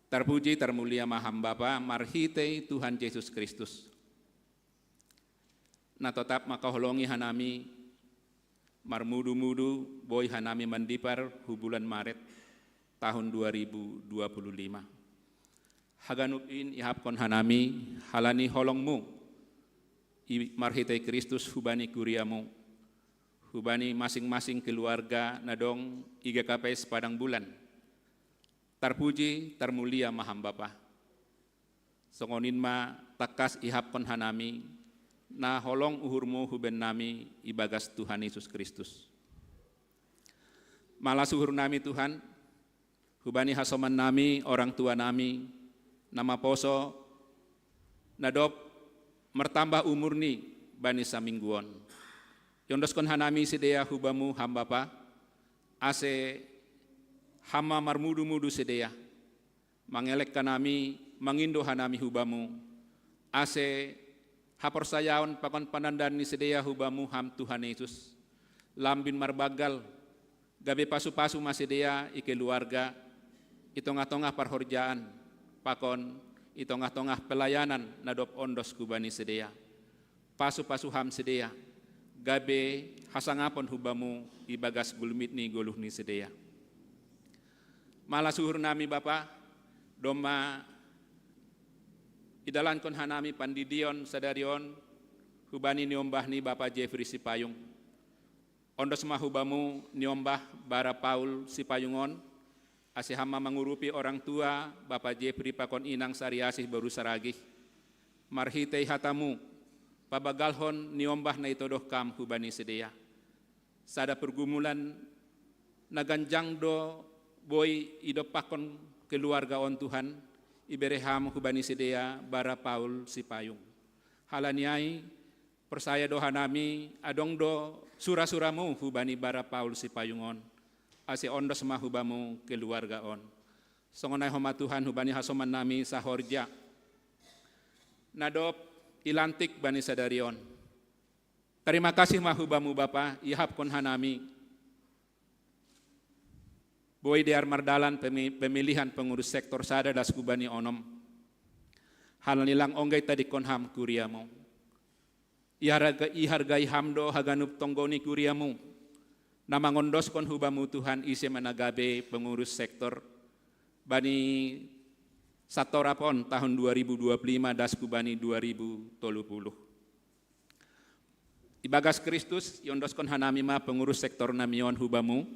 Tarpuji, tarmulia ma ham Bapa, marhitei Tuhan Jesus Kristus. Na totap makaholongi hanami, marmudu-mudu boi hanami mandipar hu bulan Maret tahun dua ribu dua puluh lima. Haganup in ihapkon hanami, halani holongmu, i marhitei Kristus hubani kuriamu, hubani masing-masing keluarga na dong i G K P S Padang Bulan. Tarpuji, tarmulia ma ham Bapa. Songon in ma tangkas ihapkon hanami, na holong uhurmu hubennami ibagas Tuhan Yesus Kristus. Malas uhurnami Tuhan, hubani hasomannami, orang tuanami, na maposo, na dob martambah umurni bani samingguon. Iondoskon hanami sidea hubamu ham Bapa, ase ham ma marmudu-mudu sidea. Mangelek hanami, mangindo hanami hubamu, ase haporsayaon pakon panandan ni sidea hubamu ham Tuhan Yesus. Lambin marbanggal, gabe pasu-pasu ma sidea i keluarga, i tongah-tongah parhorjaan, pakon i tongah-tongah pelayanan na dob ondos hubani sidea. Pasu-pasu ham sidea, gabe hasangapon hubamu ibagas gulmit ni goluh ni sidea. Malas uhurnami Bapa, domma idalankon hanami pandidion sadari on, hubani niombah ni Bapa Jeffrey Sipayung. Ondos ma hubamu niombah bara Paul Sipayung on, ase ham ma mangurupi orang tua, Bapa Jeffrey pakon inang sariasih boru saragih. Marhitei hatamu, pabanggalhon niombah na itodoh kam hubani sidea. Sada pergumulan na ganjang do boi idompakkon keluarga on Tuhan, ibere ham hubani sidea bara Paul Sipayung. Halani ai, porsaya do hanami, adong do sura-suramu hubani bara Paul Sipayung on, ase ondos ma hubamu keluarga on. Songon ai homa Tuhan hubani hasomannami sahorja, na dob ilantik bani sadari on. Tarima kasih ma hubamu Bapa, ihapkon hanami. Boi dear mardalan pemi-, pemilihan pengurus sektor sada das hubani onom. Halani lang ongga itadingkon ham kuriamu. Iharga-, ihargai ham do haganup tonggo ni kuriamu, na mangondoskon hubamu Tuhan ise ma na gabe pengurus sektor, bani satorap on tahun dua ribu dua puluh lima das hubani dua ribu tolu puluh. Ibagas Kristus, iondoskon hanami ma pengurus sektor nami on hubamu,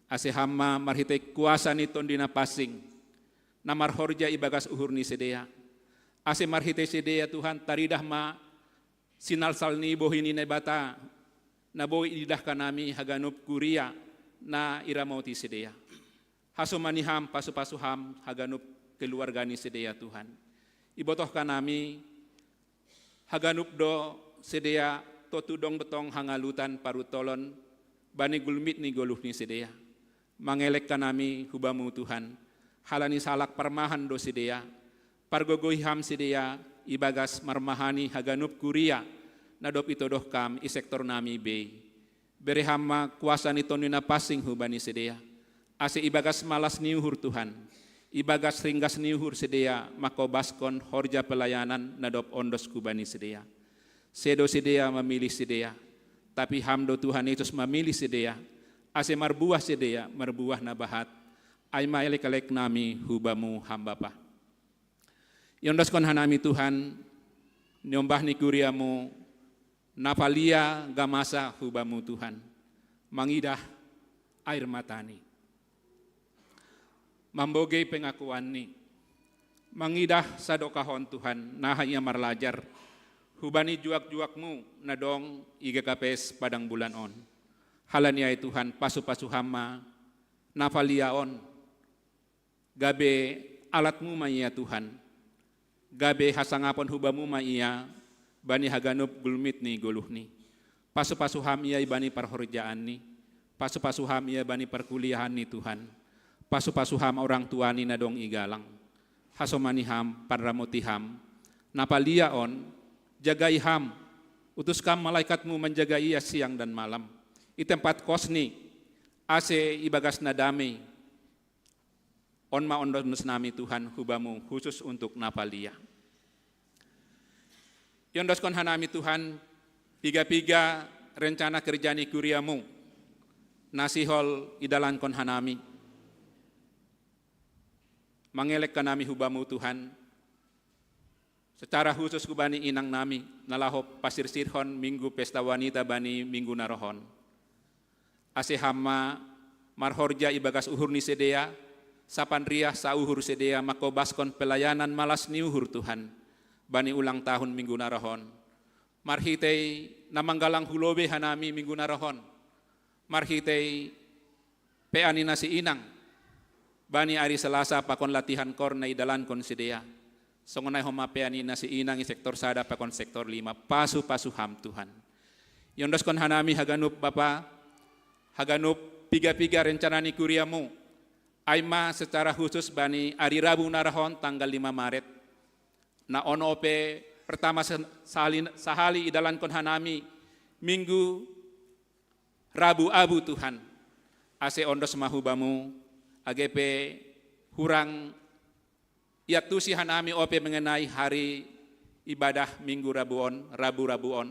ase ham ma marhitei kuasa ni Tondi Na Pansing, na marhorja ibagas uhur ni sidea. Ase marhitei sidea Tuhan, taridah ma sinalsal ni bohi ni Naibata, na boi ididah hanami haganup kuria na iramoti sidea. Hasomani ham, pasu-pasu ham haganup keluarga ni sidea Tuhan. Ibotoh hanami, haganup do sidea tontu dong do tong hangalutan parutolon bani gulmit ni goluh ni sidea. Mangelek hanami hubamu Tuhan, halani sahalak parmahan do sidea, pargogohi ham sidea ibagas marmahani haganup kuria, na dob itodoh kam i sektor nami bei. Bere ham ma kuasa ni Tondi Na Pansing hubani sidea. Ase ibagas malas ni uhur Tuhan, ibagas ringgas ni uhur sidea mangkobaskon horja pelayanan na dob ondos hubani sidea. Sedo sidea mamilih sidea, tapi ham do Tuhan Yesus mamilih sidea, ase marbuah sidea, marbuah na bahat. Ai ma elek-elek nami hubamu ham Bapa. Iondoskon hanami Tuhan, niombah ni kuriamu, na palia gamasa hubamu Tuhan, mangidah air matani. Mambogei pengakuanni, mangidah sadokahon Tuhan, naha ia marlajar, hubani juak-juakmu na dong i G K P S Padang Bulan on. Halani ai Tuhan, pasu-pasu ham ma, na palia on, gabe alatmu ma ia Tuhan, gabe hasangapon hubamu ma ia, bani haganup gulmit ni goluhni. Pasu-pasu ham ia ibani parhorjaan ni. Pasu-pasu ham ia bani parkuliahan ni Tuhan. Pasu-pasu ham orang tua ni na dong i galang. Hasomani ham, panramoti ham. Na palia on, jagai ham. Utus kam malaikatmu manjagai ia siang dan malam. I tempat kosni, ase ibagas na damei. On ma ondos nami Tuhan hubamu khusus untuk na palia. Iondoskon hanami Tuhan, piga-piga rencana kerja ni kuriamu, na sihol idalankon hanami. Mangelek hanami hubamu Tuhan, secara khusus hubani inang nami, na laho pasirsirhon minggu pesta wanita bani minggu na rohon. Ase ham ma marhorja ibagas uhur ni sidea, sapan riah sauhur sidea mangkobaskon pelayanan malas ni uhur Tuhan, bani ulang tahun minggu na rohon. Marhitei na manggalang hu lobei hanami minggu na rohon. Marhitei pean ni na siinang. Bani ari Selasa pakon latihan kor na idalankon sidea. Songon ai homa pean ni na siinang i sektor sada pakon sektor lima. Pasu-pasu ham Tuhan. Iondoskon hanami haganup Bapa, haganup piga-piga rencana ni kuriamu. Ai ma secara khusus bani ari Rabu na rohon tanggal lima Maret. Na on ope pertama se- sahali, sahali idalankon hanami minggu Rabu abu Tuhan. Ase ondos ma hubamu, age pe hurang iantusi hanami ope mengenai hari ibadah minggu Rabu on, Rabu-Rabu on.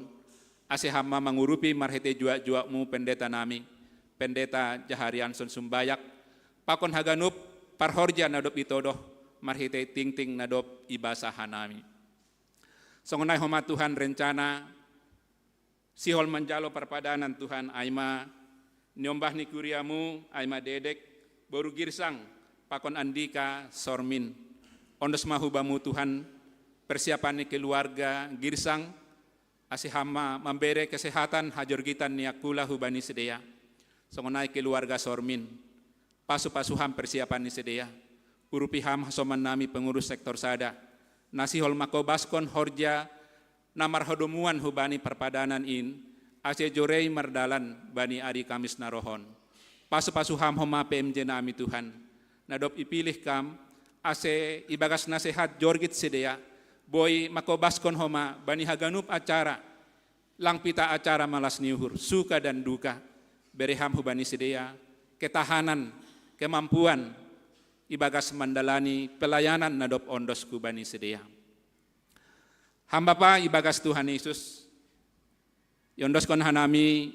Ase ham ma mangurupi marhitei juak-juakmu pendeta nami, pendeta Jaharianson Sumbayak, pakon haganup parhorja na dob itodoh marhitei tingting na dob ibasa hanami. Songon ai homa Tuhan rencana sihol manjalo parpadanan Tuhan ai ma niombah ni kuriamu ai ma Dedek, boru Girsang, pakon Andika, Sormin. Ondos ma hubamu Tuhan persiapan ni keluarga Girsang, ase ham ma mambere kesehatan hajorgitan ni angkula hubani sidea. Songon ai keluarga Sormin. Pasu-pasu ham persiapan ni sidea. Urupi ham hasoman nami pengurus sektor sada. Na sihol mangkobaskon horja na marhadomuan hubani parpadanan in, ase jorei mardalan bani ari Kamis na rohon. Pasu-pasu ham homa P M J nami Tuhan. Na dob ipilih kam, ase ibagas nasehat jorgit sidea, boi mangkobaskon homa bani haganup acara, lang pita acara malas ni uhur, suka dan duka, bere ham hubani sidea, ketahanan, kemampuan, ibagas mandalani pelayanan na dob ondos hubani sidea. Ham Bapa ibagas Tuhan Yesus, iondoskon hanami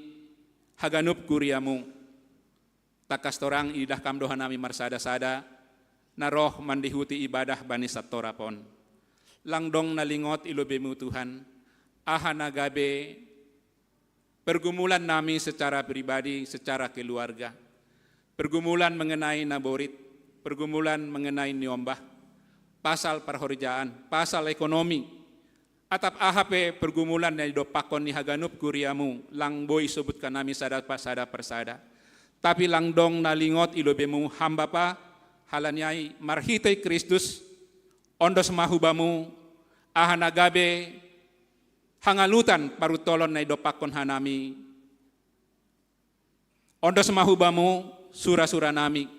haganup kuriamu, tangkas torang idah kam do hanami marsada-sada, na roh mandihuti ibadah bani satorap on. Lang dong na lingot i lobeimu Tuhan, aha na gabe pergumulan nami secara pribadi, secara keluarga. Pergumulan mengenai naborit, pergumulan mengenai niombah, pasal parhorjaan, pasal ekonomi, atap aha pe pergumulan na idompakkon ni haganup kuriamu, lang boi isobutkan nami sada pa sada parsada. Tapi lang dong na lingot i lobeimu ham Bapa, halani ai marhitei Kristus, ondos ma hubamu, aha na gabe hangalutan paruntolon na idompakkon hanami, ondos ma hubamu sura-sura nami.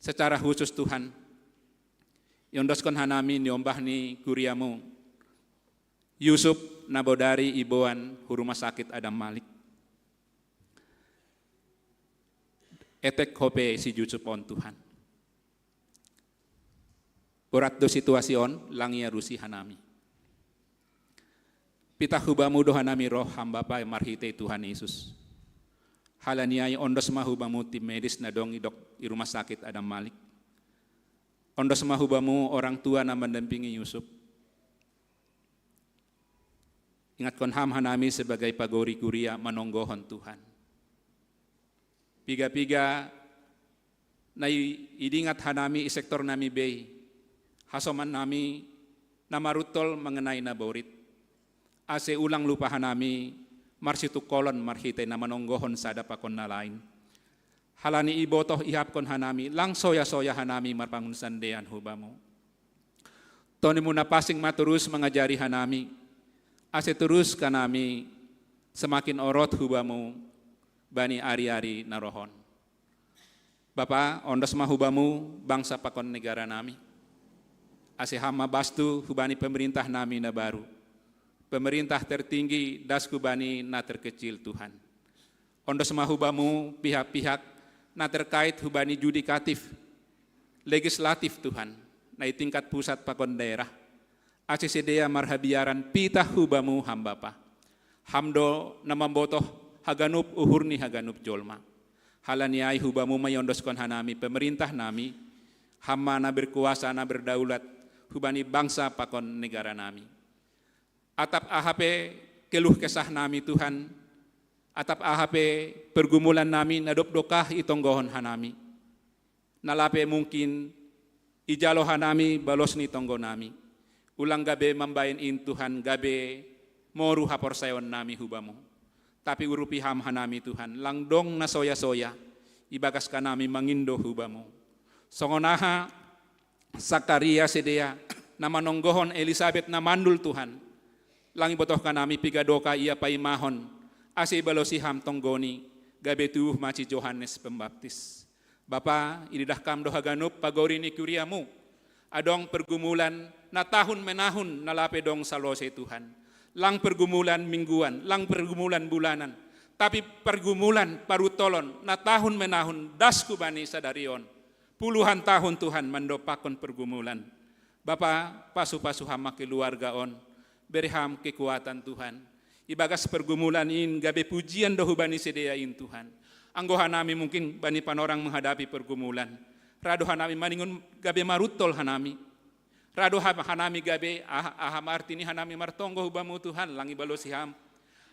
Secara khusus Tuhan, iondoskon hanami niombah ni kuriamu, Yusuf na bodari iboan hu rumah sakit Adam Malik. Etek ho pe si Yusuf on Tuhan. Borat do situasi on, lang ialusi hanami. Pitah hubamu do hanami roh ham Bapa marhitei Tuhan Yesus. Halani ai ondos ma hubamu tim medis na dong i dok i rumah sakit Adam Malik. Ondos ma hubamu orang tua na mandampingi Yusuf. Ingatkon ham hanami sebagai pagori kuria manonggohon Tuhan. Piga-piga na i- idingat hanami i sektor nami bei, hasoman nami na maruntol mengenai naborit. Ase ulang lupa hanami marsitungkolon marhitei na manonggohon sada pakon na lain. Halani ibotoh ihapkon hanami, lang soya-soya hanami marpangunsandean hubamu. Tondimuna pasing ma turus mangajari hanami, ase turus hanami semakin orot hu Bamu bani ari-ari na roh on. Bapa, ondos ma hu Bamu bangsa pakon negara nami, ase Ham ma bastu hubani pemerintah nami na baru, pemerintah tertinggi das hubani na terkecil, Tuhan. Ondos ma hu Bamu pihak-pihak na terkait hubani yudikatif, legislatif, Tuhan, na i tingkat pusat pakon daerah, ase sidea marhabiaran pitah hu Bamu, Ham Bapa. Ham do na mambotoh haganup uhur ni haganup jolma. Halani ai hu Bamu ma iondoskon hanami pemerintah nami, Ham ma na berkuasa, na berdaulat hubani bangsa pakon negara nami. Atap aha pe keluh kesah nami, Tuhan, atap aha pe pergumulan nami na dob dokah itonggohon hanami, na lape mungkin ijalo hanami balos ni tonggo nami, ulang gabe mambahen in, Tuhan, gabe moru haporsayaon nami hu Bamu. Tapi urupi Ham hanami, Tuhan, lang dong na soya-soya ibagas hanami mangindo hu Bamu. Songon aha Sakaria sidea na manonggohon Elisabet na mandul, Tuhan, lang ibotoh hanami piga dokah ia paimahon, ase ibalosi Ham tonggoni, gabe tubuh ma si Johannes Pembaptis. Bapa, ididah Kam do haganup pagori ni kuria-Mu. Adong pergumulan na tahun menahun na lape dong salose, Tuhan. Lang pergumulan mingguan, lang pergumulan bulanan, tapi pergumulan parutolon na tahun menahun das hubani sadari on. Puluhan tahun, Tuhan, mandompakkon pergumulan. Bapa, pasu-pasu Ham ma keluarga on, bere Ham kekuatan, Tuhan. Ibagas pergumulan in gabe pujian do hubani sidea in, Tuhan. Anggo hanami mungkin bani panorang menghadapi pergumulan, ra do hanami maningon gabe maruntol hanami. Ra do ha-, hanami gabe aha, aha ma arti ni hanami martonggo hu Bamu, Tuhan, lang ibalosi Ham.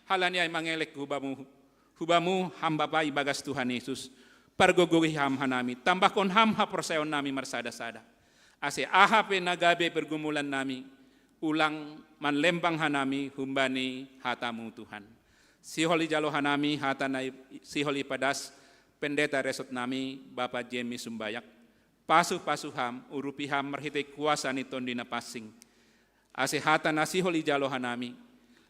Halani ai mangelek hu Bamu, hu Bamu Ham Bapa ibagas Tuhan Yesus, pargogohi Ham hanami, tambahkon Ham haporsayaon nami marsada-sada, ase aha pe na gabe pergumulan nami, ulang manlembang hanami humbani hata-Mu, Tuhan. Sihol ijalo hanami hata na i-, sihol ipadas pendeta resort nami, Bapa Jemi Sumbayak. Pasu-pasu Ham, urupi Ham marhitei kuasa ni Tondi Na Pansing, ase hata na sihol ijalo hanami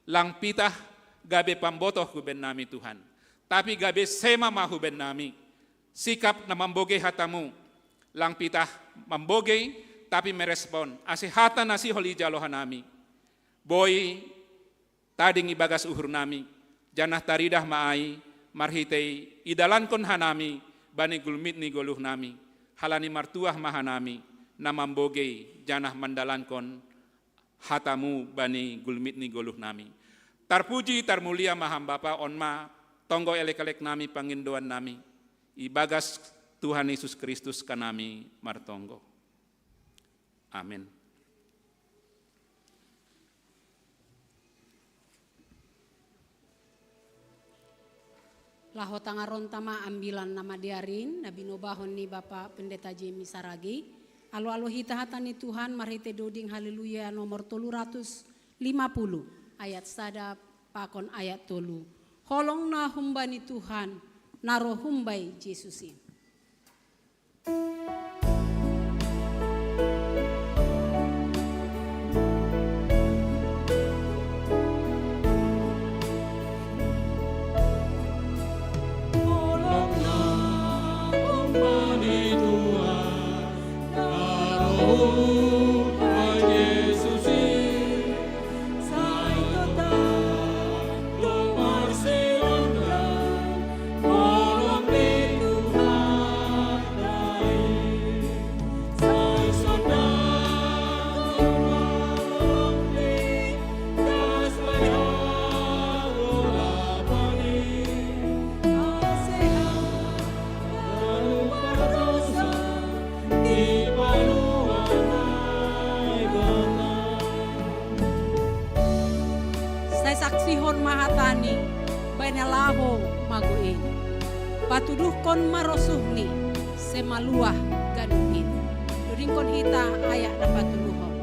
lang pitah gabe pambotoh hu bennami, Tuhan, tapi gabe sema ma hu bennami sikap na mambogei hata-Mu. Lang pitah mambogei, tapi merespon, ase hata na sihol ijalo hanami boi tading ibagas uhurnami, janah taridah ma ai marhitei idalankon hanami bani gulmit ni goluhnami, halani martuah ma hanami na mambogei janah mandalankon hata-Mu bani gulmit ni goluhnami. Tarpuji, tarmulia ma Ham Bapa. On ma tonggo elek-eleknami, pangindoannami, ibagas Tuhan Yesus Kristus hanami martonggo. Amin. Laho tangaronta ma ambilan na madear in na binobahon ni Bapa Pendeta Jemi Saragi. Alo-alo hita hata ni Tuhan marhitei doding Haleluya nomor tolu ratus lima puluh, ayat sada pakon ayat tolu. Holong na humbani Tuhan, na ro humbai Jesus in. Sai saksihon ma hata-Ni, bahen na laho mago in. Patuduhkon ma rosuh-Ni, sai maluah ganup in. Dodingkon hita ayat na patoluhon.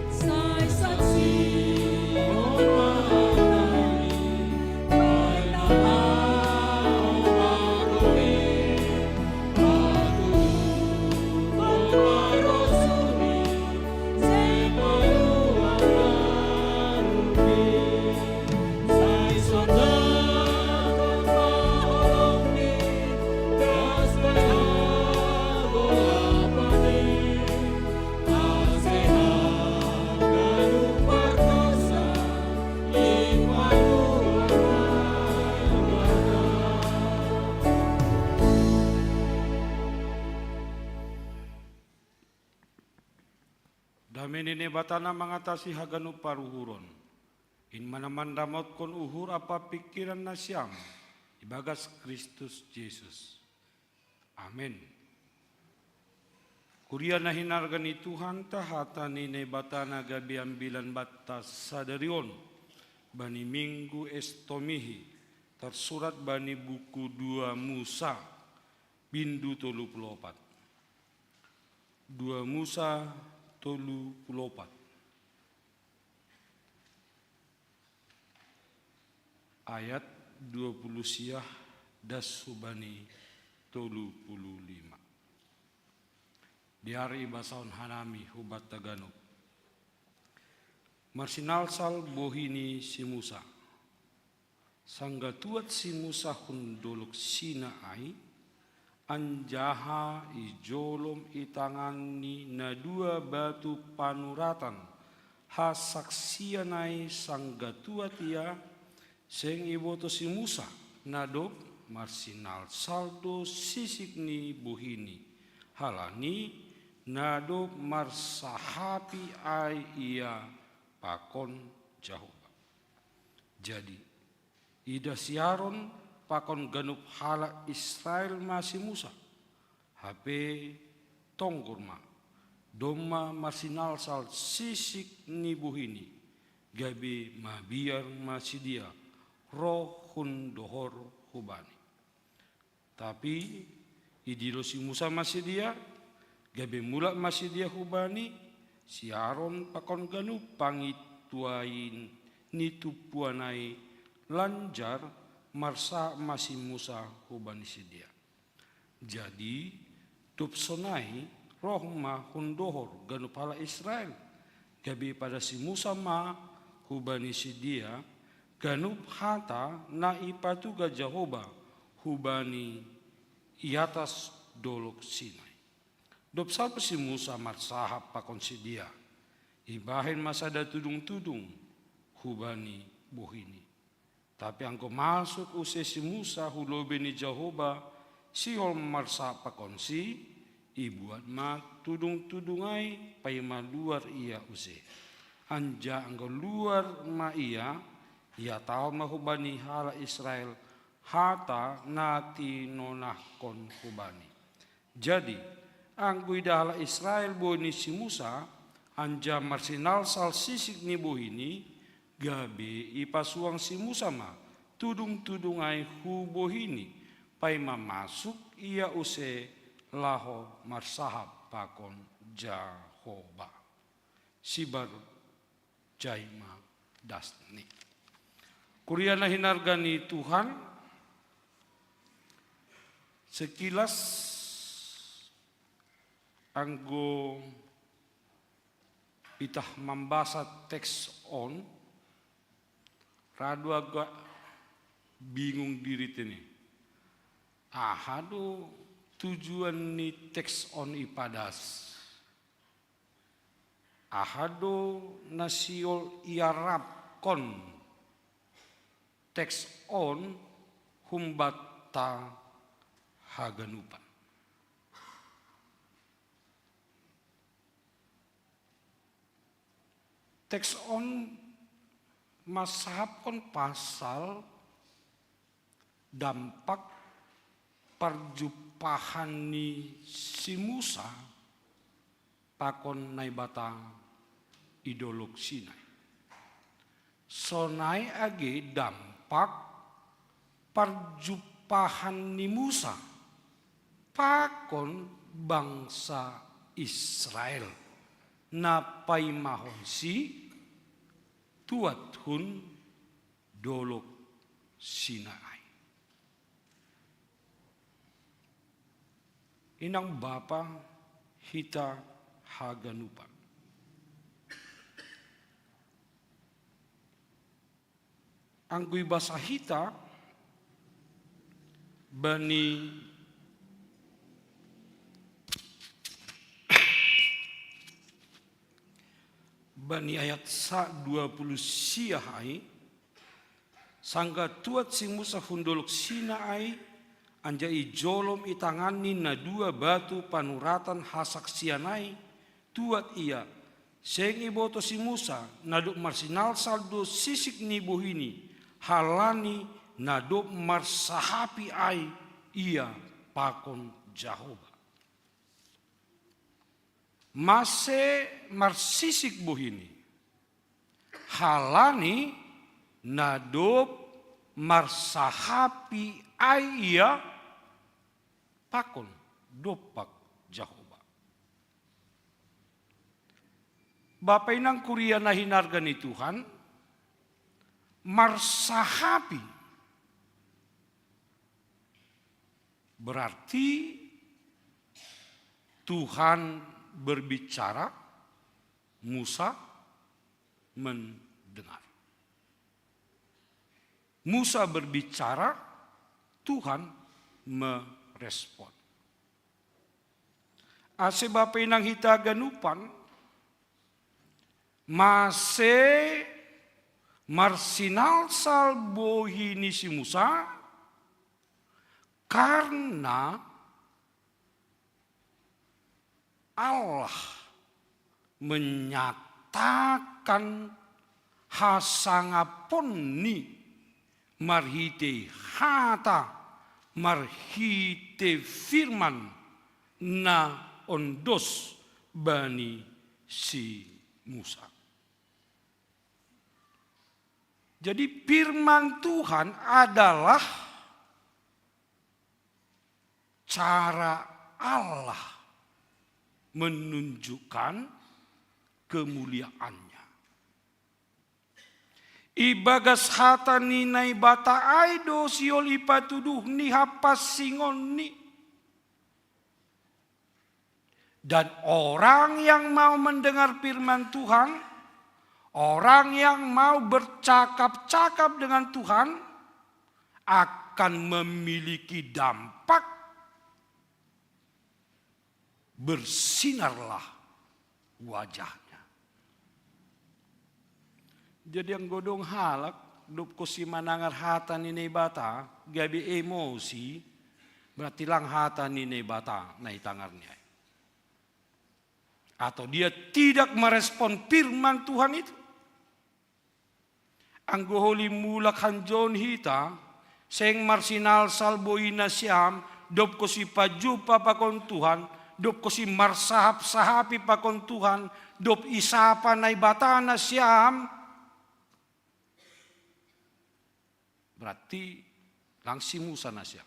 Sai saksihon ma hata-Ni, bahen na laho mago in. Mene Naibata na mangatasi haganup paruhuron, in ma na mandamotkon uhur ampa pingkiran nasiam ibagas Kristus Jesus. Amen. Kuria na hinarga ni Tuhanta, hata ni Naibata na gabe ambilan banta sadari on bani minggu Estomihi, tarsurat bani buku dua Musa, bindu tolu pulu opat. Dua Musa tolu pulu opat, ayat dua pulu sia das hubani tolu pulu lima. Diari ibasahon hanami hubanta ganup. Marsinalsal bohi ni si Musa. Sanggah tuat si Musa hun dolog Sinai, anjaha ijolom i tanganni na dua batu panuratan hasaksian ai, sanggah tuat ia, seng iboto si Musa, na dob marsinalsal do sisik ni bohini, halani na dob marsahapi ai ia pakon Jahowa. Jadi, idah si Aron pakon ganup halak Israel ma si Musa, hape tonggur ma, domma marsinalsal sisik ni bohini, gabe mabiar ma sidea roh hun dohor hubani. Tapi idilo si Musa ma sidea, gabe mulak ma sidea hubani, si Aron pakon ganup pangintuan ni tumpuan ai lanjar marsahap ma si Musa hubani sidea. Jadi, dob sonai roh ma hun dohor ganup halak Israel, gabe ipadas si Musa ma hubani sidea ganup hata na ipatuga Jahowa hubani i atas dolog Sinai. Dob salpu si Musa marsahap pakon sidea, ibahen ma sada tudungtudung hubani bohini. Tapi anggo masuk use si Musa hu lobei ni Jahowa sihol marsahap pakonsi, ibuat ma tudungtudung ai paima luar ia use. Anjaha anggo luar ma ia, ihatahon ma hubani halak Israel hata na tinonahkon hubani. Jadi, anggo idah halak Israel bohi ni si Musa, anjaha marsinalsal sisik ni bohini, gabe ipasuang si Musa ma tudungtudung ai hu bohini, paima masuk ia use laho marsahap pakon Jahowa. Sibar jai ma dasni. Kuria na hinarga ni Tuhan, sekilas anggo itah mambasa teks on, ra do agak bingung diri tene. Aha do tujuan ni teks on ipadas? Aha do na sihol iarapkon teks on humbanta haganupan? Teks on marsahapkon pasal dampak parjumpahan ni si Musa pakon Naibata i Dolog Sinai. Sonai age dampak parjumpahan ni Musa pakon bangsa Israel na paimahonsi tuat hun Dolog Sinai. Inang bapa hita haganupan. Anggo ibasa hita bani, bani ayat sa-, dua puluh sia ai, sanggah tuat si Musa hun Dolog Sinai, anjaha ijolom i tanganni na dua batu panuratan hasaksian ai, tuat ia, Seng iboto si Musa na dob marsinalsal do sisik ni bohini, halani na dob marsahapi ai ia pakon Jahowa. Mase marsisik bohini, halani na dob marsahapi ai ia pakon dompak Jahowa. Bapa inang kuria na hinarga ni Tuhan, marsahapi berarti Tuhan berbicara, Musa mendengar. Musa berbicara, Tuhan merespon. Ase bapa inang hita ganupan, mase marsinalsal bohi ni si Musa, karna Allah menyatakan hasangaponni marhitei hata, marhitei firman na ondos bani si Musa. Jadi firman Tuhan adalah cara Allah menunjukkan kemuliaannya. Ibagas hata ni Naibata ai do sihol ipatuduh ni hapansingonni. Dan orang yang mau mendengar firman Tuhan, orang yang mau bercakap-cakap dengan Tuhan, akan memiliki dampak bersinarlah wajahnya. Jadi anggo dong halak, dob kosi manangar hata ni Naibata, gabe emosi, berarti lang hata ni Naibata na itangarni ai. Atau dia tidak merespon firman Tuhan itu. Anggo holi mulak hanjon hita, seng marsinalsal bohi nasiam, dob kosi pajumpa pakon Tuhan, dob kosi marsahap-sahapi pakon Tuhan, dob isapa Naibata nasiam, berarti lang si Musa nasiam.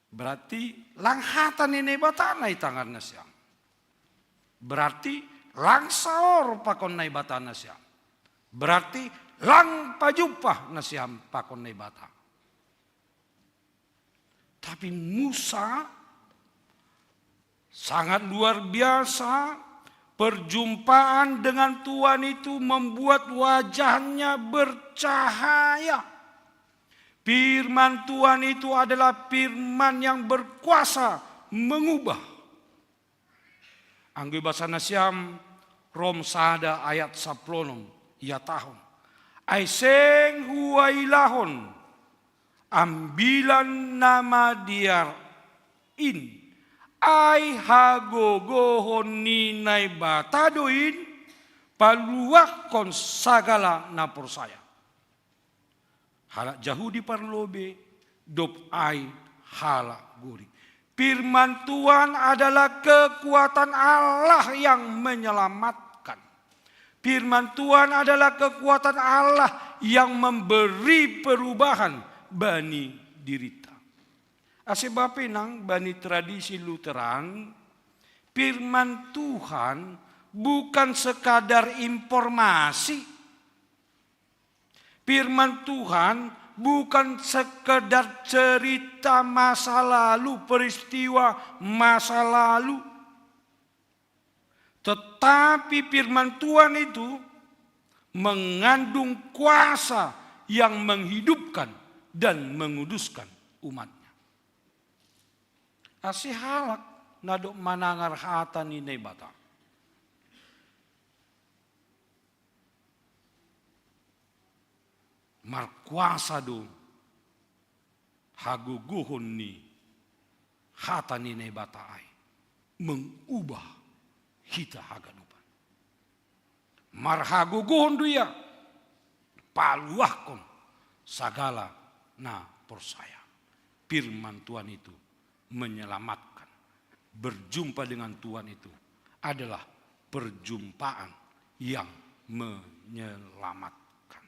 Berarti lang hata ni Naibata na itangar nasiam. Berarti lang saor pakon Naibata nasiam. Berarti lang pajumpa nasiam pakon Naibata. Tapi Musa sangat luar biasa, perjumpaan dengan Tuhan itu membuat wajahnya bercahaya. Firman Tuhan itu adalah firman yang berkuasa mengubah. Anggo ibasa nasiam, Rom sada ayat sampulu onom, ihatahon: Ai seng huailahon ambilan na madear in, ai hagogohon ni Naibata do in paluahkon sagala na porsaya. Halak Jahudi parlobei, dob ai halak Gorik. Firman Tuhan adalah kekuatan Allah yang menyelamatkan. Firman Tuhan adalah kekuatan Allah yang memberi perubahan bani dirita. Ase bapa inang, bani tradisi Lutheran, firman Tuhan bukan sekadar informasi. Firman Tuhan bukan sekedar cerita masa lalu, peristiwa masa lalu. Tetapi firman Tuhan itu mengandung kuasa yang menghidupkan dan menguduskan umat-Nya. Ase halak na dob manangar hata ni Naibata, markuasa do hagogohon ni hata ni Naibata ai. mengubah hita haganupan. Marhagogohon do ia, paluahkon sagala na porsaya. Firman Tuhan itu menyelamatkan. Berjumpa dengan Tuhan itu adalah perjumpaan yang menyelamatkan.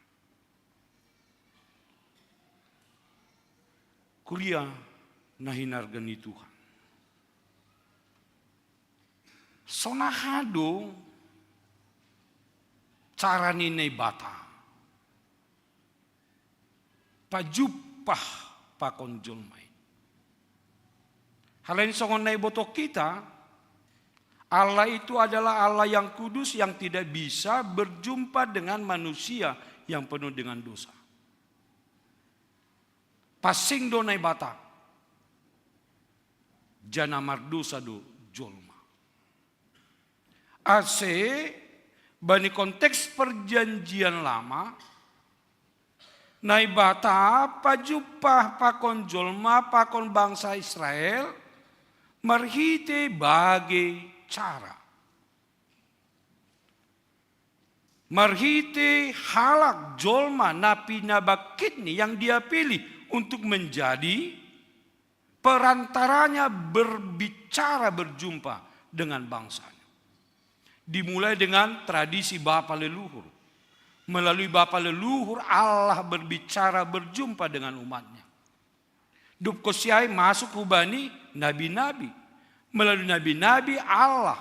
Kuria na hinarga ni Tuhan. Sonaha do cara ni Naibata pajumpah pakon jolma i. Hal ini songon na iboto kita, Allah itu adalah Allah yang kudus, yang tidak bisa berjumpa dengan manusia yang penuh dengan dosa. Pansing do Naibata, jana mardosa do jolma. Ase bani konteks perjanjian lama, Naibata pajumpah pakon jolma, pakon bangsa Israel, marhite bage cara. Marhite halak jolma na pinabangkitni yang dia pilih untuk menjadi perantaranya berbicara, berjumpa dengan bangsanya. Dimulai dengan tradisi bapa leluhur. Melalui bapa leluhur Allah berbicara, berjumpa dengan umatnya. Dob kosiai masuk hubani nabi-nabi. Melalui nabi-nabi Allah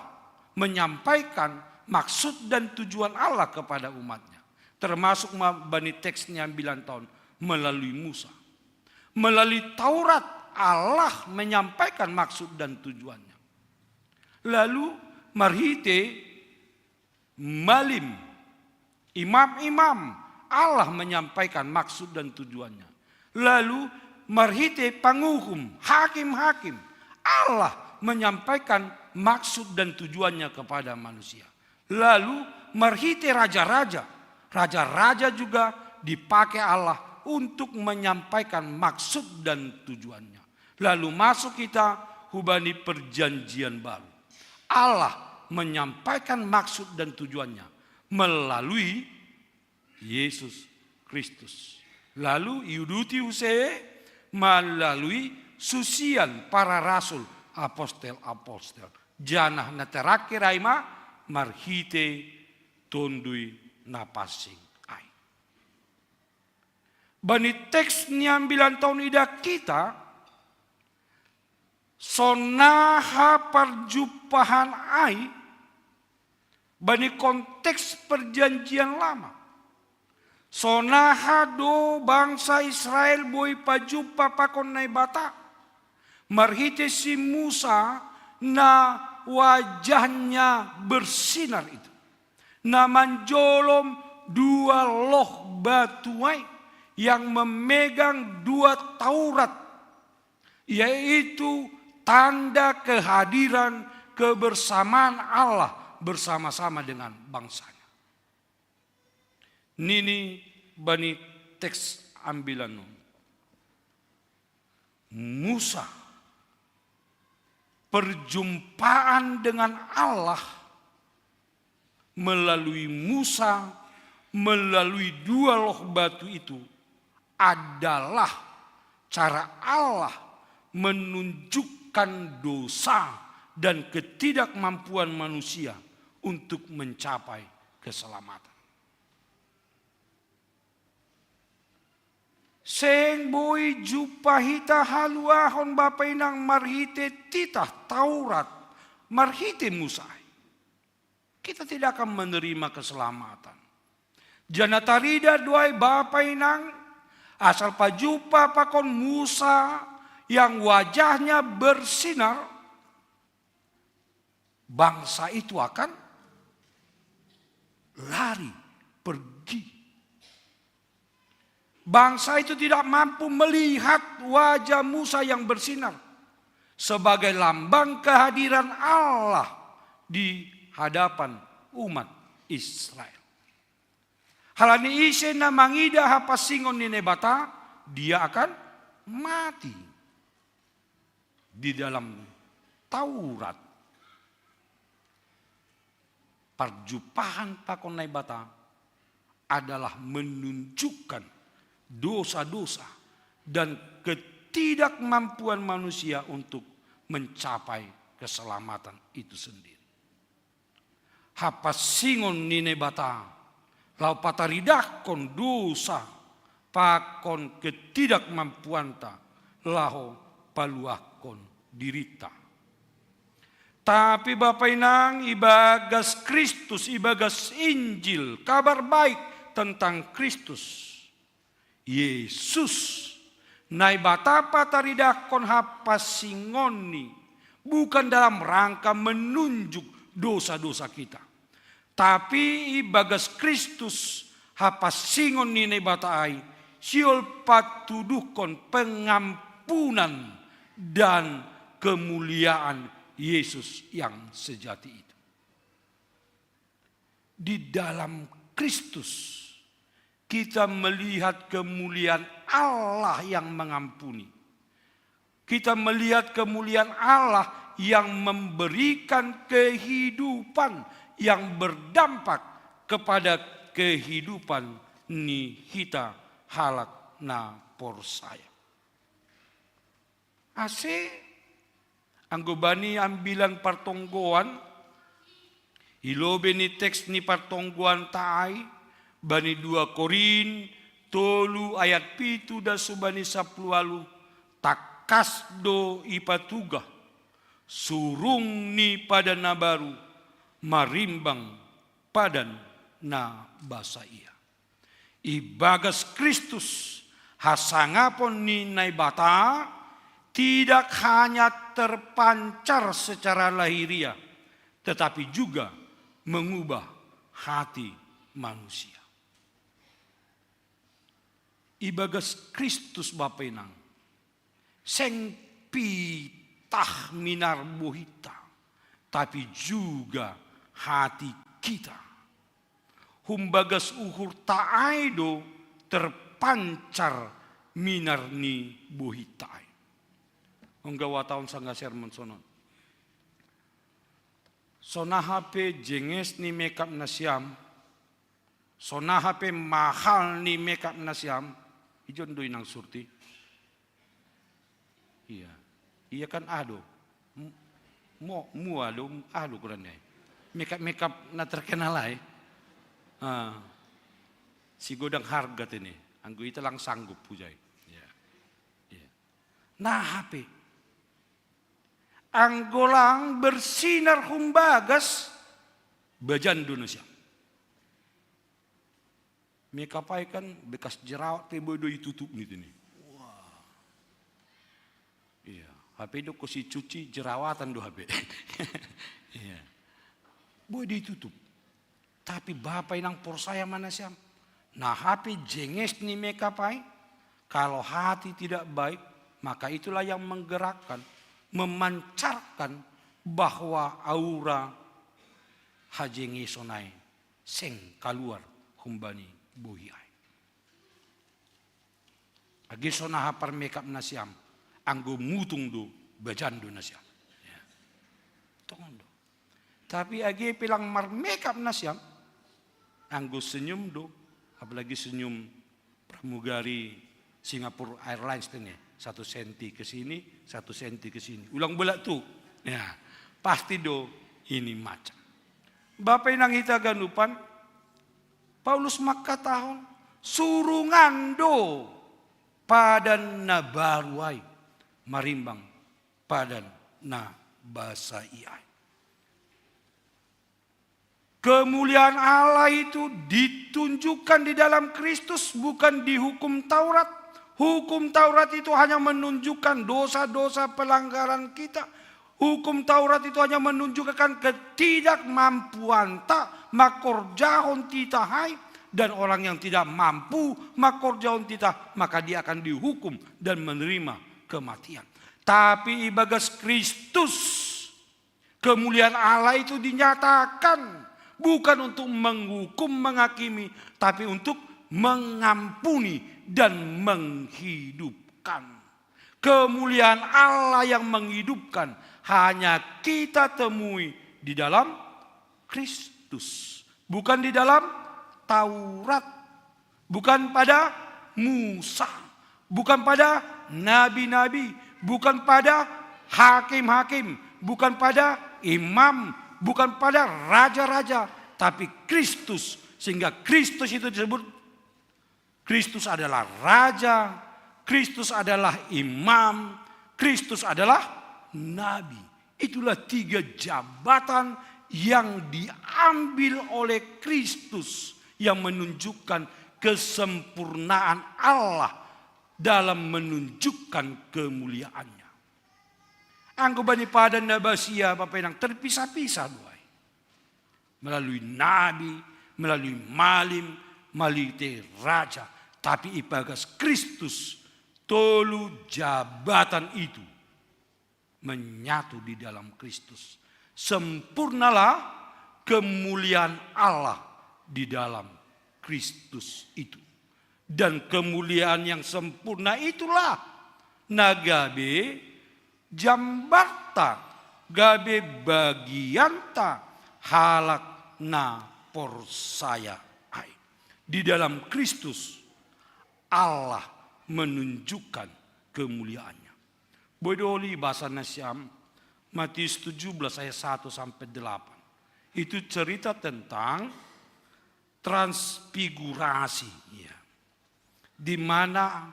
menyampaikan maksud dan tujuan Allah kepada umatnya. Termasuk bani teks ni ambilan taon melalui Musa. Melalui Taurat Allah menyampaikan maksud dan tujuannya. Lalu marhite malim, imam-imam, Allah menyampaikan maksud dan tujuannya. Lalu marhite panguhum, hakim-hakim, Allah menyampaikan maksud dan tujuannya kepada manusia. Lalu marhite raja-raja, raja-raja juga dipakai Allah untuk menyampaikan maksud dan tujuannya. Lalu masuk kita hubani perjanjian baru. Allah menyampaikan maksud dan tujuannya melalui Yesus Kristus. Lalu iuduti use melalui susian, para rasul, apostel-apostel. Janah na terakhir ai ma marhite Tonduy Napansing ai. Bani teks ni ambilan taon ida kita, sonaha parjumpahan ai bani konteks perjanjian lama. Sonaha do bangsa Israel boi pajumpa pakon Naibata marhite si Musa na wajahnya bersinar itu, na manjolom dua loh batu ai, yang memegang dua Taurat, yaitu tanda kehadiran kebersamaan Allah bersama-sama dengan bangsanya. Nini bani teks ambilan on, Musa, perjumpaan dengan Allah melalui Musa, melalui dua loh batu itu adalah cara Allah menunjukkan dosa dan ketidakmampuan manusia untuk mencapai keselamatan. Seng boi jumpa hita haluahon bapa inang marhite titah Taurat, marhite Musa. Kita tidak akan menerima keselamatan. Janah tarida do ai bapa inang, asal pajumpa pakon Musa yang wajahnya bersinar, bangsa itu akan lari pergi. Bangsa itu tidak mampu melihat wajah Musa yang bersinar sebagai lambang kehadiran Allah di hadapan umat Israel. Halani ise na mangidah hapansingon ni Naibata, dia akan mati. Di dalam Taurat, Parjumpahan pakon Naibata adalah menunjukkan dosa-dosa dan ketidakmampuan manusia untuk mencapai keselamatan itu sendiri. Hapasingon ni Naibata laho pataridahkon dosa pakon ketidakmampuanta laho paluahkon dirinta. Tapi Bapa Inang, ibagas Kristus, ibagas Injil, kabar baik tentang Kristus Yesus, Naibata pataridahkon hapasingonni bukan dalam rangka menunjuk dosa-dosa kita, tapi ibagas Kristus, hapasingon ni Naibata ai, sihol patuduhkon pengampunan dan kemuliaan Yesus yang sejati itu. Di dalam Kristus, kita melihat kemuliaan Allah yang mengampuni. Kita melihat kemuliaan Allah yang memberikan kehidupan yang berdampak kepada kehidupan ni hita halak na porsaya. Ase, anggo bani ambilan partonggoan, i lobei ni teks ni partonggoanta ai, bani dua Korint tolu ayat pitu das hubani sapuluh ualu, tangkas do ipatugah surung ni padan na baru marimbang padan na basa ia. Ibagas Kristus, hasangapon ni Naibata tidak hanya terpancar secara lahiriah, tetapi juga mengubah hati manusia. Ibagas Kristus Bapa Inang, seng pitah minar bohinta, tapi juga hati kita. Humbagas uhurta ai do terpancar minar ni bohinta ai. Ongga watahon sanga sermon sonon. Sonaha pe jenges ni makeup nasiam, sonaha pe mahal ni makeup nasiam, ijon do Inang Surti? Iya. Iya kan ado. Mo mua do ado kurang ai. Makeup-makeup na terkenal ai. Ah. Sigodang harga tene. Anggo ita lang sanggup hujai. Iya. Iya. Nah, H P. Anggo lang bersinar humbagas bajan do nasiam. Makeup ai kan bekas jerawat pe boi do itutup ni tene. Wah. Iya, H P do ko sicuci jerawatan do H P. Iya. Boi do itutup. Tapi Bapa Inang porsaya ma nasiam. Nah, H P jenges ni makeup ai. Kalau hati tidak baik, maka itulah yang menggerakkan, memancarkan bahwa aura hajengeson ai seng kaluar humbani bohi ai. Age sonaha parmakeup nasiam, anggo mutung do bajan do nasiam. Ya. Tongon do. Tapi age pe lang marmakeup nasiam, anggo senyum do, apalagi senyum pramugari Singapore Airlines tene, satu senti ke sini, satu senti ke sini. Ulang bolak tu. Ya, pasti do ini macam. Bapa Inang hita ganupan, Paulus mangkatahon, surungan do padan na baru ai marimbang padan na basa i ai. Kemuliaan Allah itu ditunjukkan di dalam Kristus, bukan di hukum Taurat. Hukum Taurat itu hanya menunjukkan dosa-dosa pelanggaran kita. Hukum Taurat itu hanya menunjukkan ketidakmampuanta mangkorjahon titah ai, dan orang yang tidak mampu mangkorjahon titah, maka dia akan dihukum dan menerima kematian. Tapi ibagas Kristus, kemuliaan Allah itu dinyatakan bukan untuk menghukum, menghakimi, tapi untuk mengampuni dan menghidupkan. Kemuliaan Allah yang menghidupkan hanya kita temui di dalam Kristus. Kristus. Bukan di dalam Taurat. Bukan pada Musa. Bukan pada nabi-nabi. Bukan pada hakim-hakim. Bukan pada imam. Bukan pada raja-raja. Tapi Kristus. Sehingga Kristus itu disebut Kristus adalah raja, Kristus adalah imam, Kristus adalah nabi. Itulah tiga jabatan yang diambil oleh Kristus yang menunjukkan kesempurnaan Allah dalam menunjukkan kemuliaannya. Anggo bani padan na basia Bapa Inang terpisah-pisah duai. Melalui nabi, melalui malim, melalui te raja. Tapi ibagas Kristus, tolu jabatan itu menyatu di dalam Kristus. Sempurnalah kemuliaan Allah di dalam Kristus itu. Dan kemuliaan yang sempurna itulah na gabe jambarta, gabe bagianta halak na porsaya ai. Di dalam Kristus Allah menunjukkan kemuliaannya. Boy doli bahasa nasiam Matius tujuh belas ayat satu sampai delapan. Itu cerita tentang transfigurasi, ya. Di mana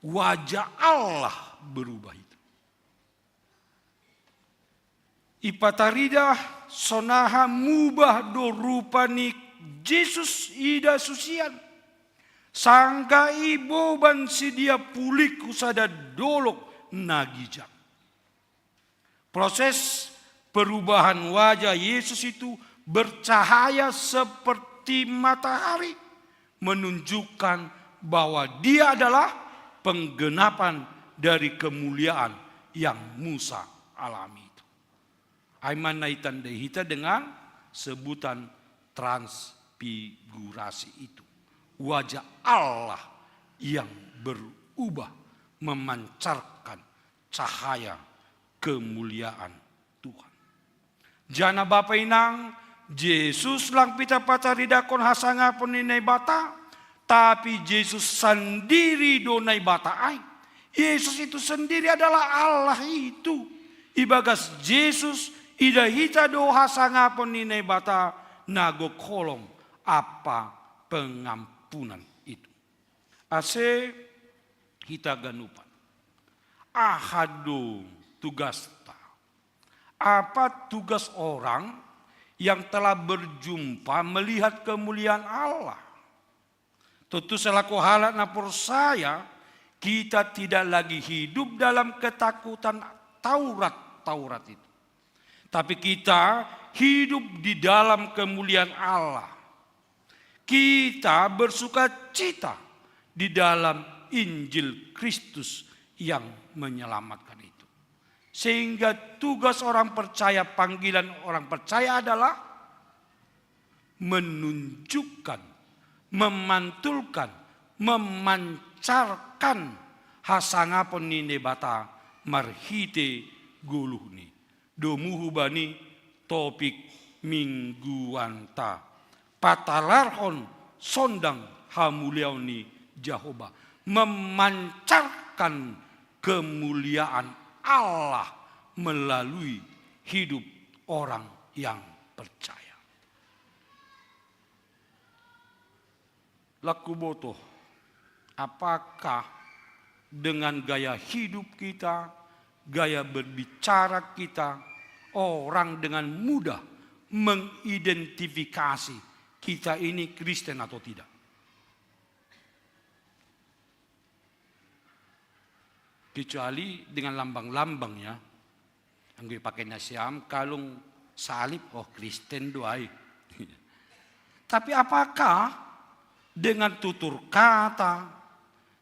wajah Allah berubah itu. Ipataridah sonaha mubah do rupa ni Jesus ida susian. Sangka iboban sidia pulik hu sada dolok na gijang. Proses perubahan wajah Yesus itu bercahaya seperti matahari, menunjukkan bahwa dia adalah penggenapan dari kemuliaan yang Musa alami itu. Ai ma na itandai hita dengan sebutan transfigurasi itu. Wajah Allah yang berubah memancarkan cahaya kemuliaan Tuhan. Jana Bapa Inang, Jesus lang pita pataridahkon hasangapon ni Naibata, tapi Jesus sandiri do Naibata ai. Yesus itu sendiri adalah Allah itu. Ibagas Jesus ida hita do hasangapon ni Naibata na gok holong ampa pengampunan itu. Ase hita ganupan. Aha do tugasta? Apa tugas orang yang telah berjumpa melihat kemuliaan Allah? Tentu selaku halak na porsaya, kita tidak lagi hidup dalam ketakutan Taurat-Taurat itu. Tapi kita hidup di dalam kemuliaan Allah. Kita bersuka cita di dalam Injil Kristus yang menyelamatkan itu. Sehingga tugas orang percaya, panggilan orang percaya adalah menunjukkan, memantulkan, memancarkan hasangapon ni Naibata marhite goluhni. Domu hubani topik mingguanta. Patalarhon sondang hamuliaon ni Jahowa. Memancarkan kemuliaan Allah melalui hidup orang yang percaya. Laku botoh, apakah dengan gaya hidup kita, gaya berbicara kita, orang dengan mudah mengidentifikasi kita ini Kristen atau tidak? Kecuali dengan lambang-lambang, ya. Anggo ipake nasiam kalung salib, oh, Kristen do ai. Tapi apakah dengan tutur kata,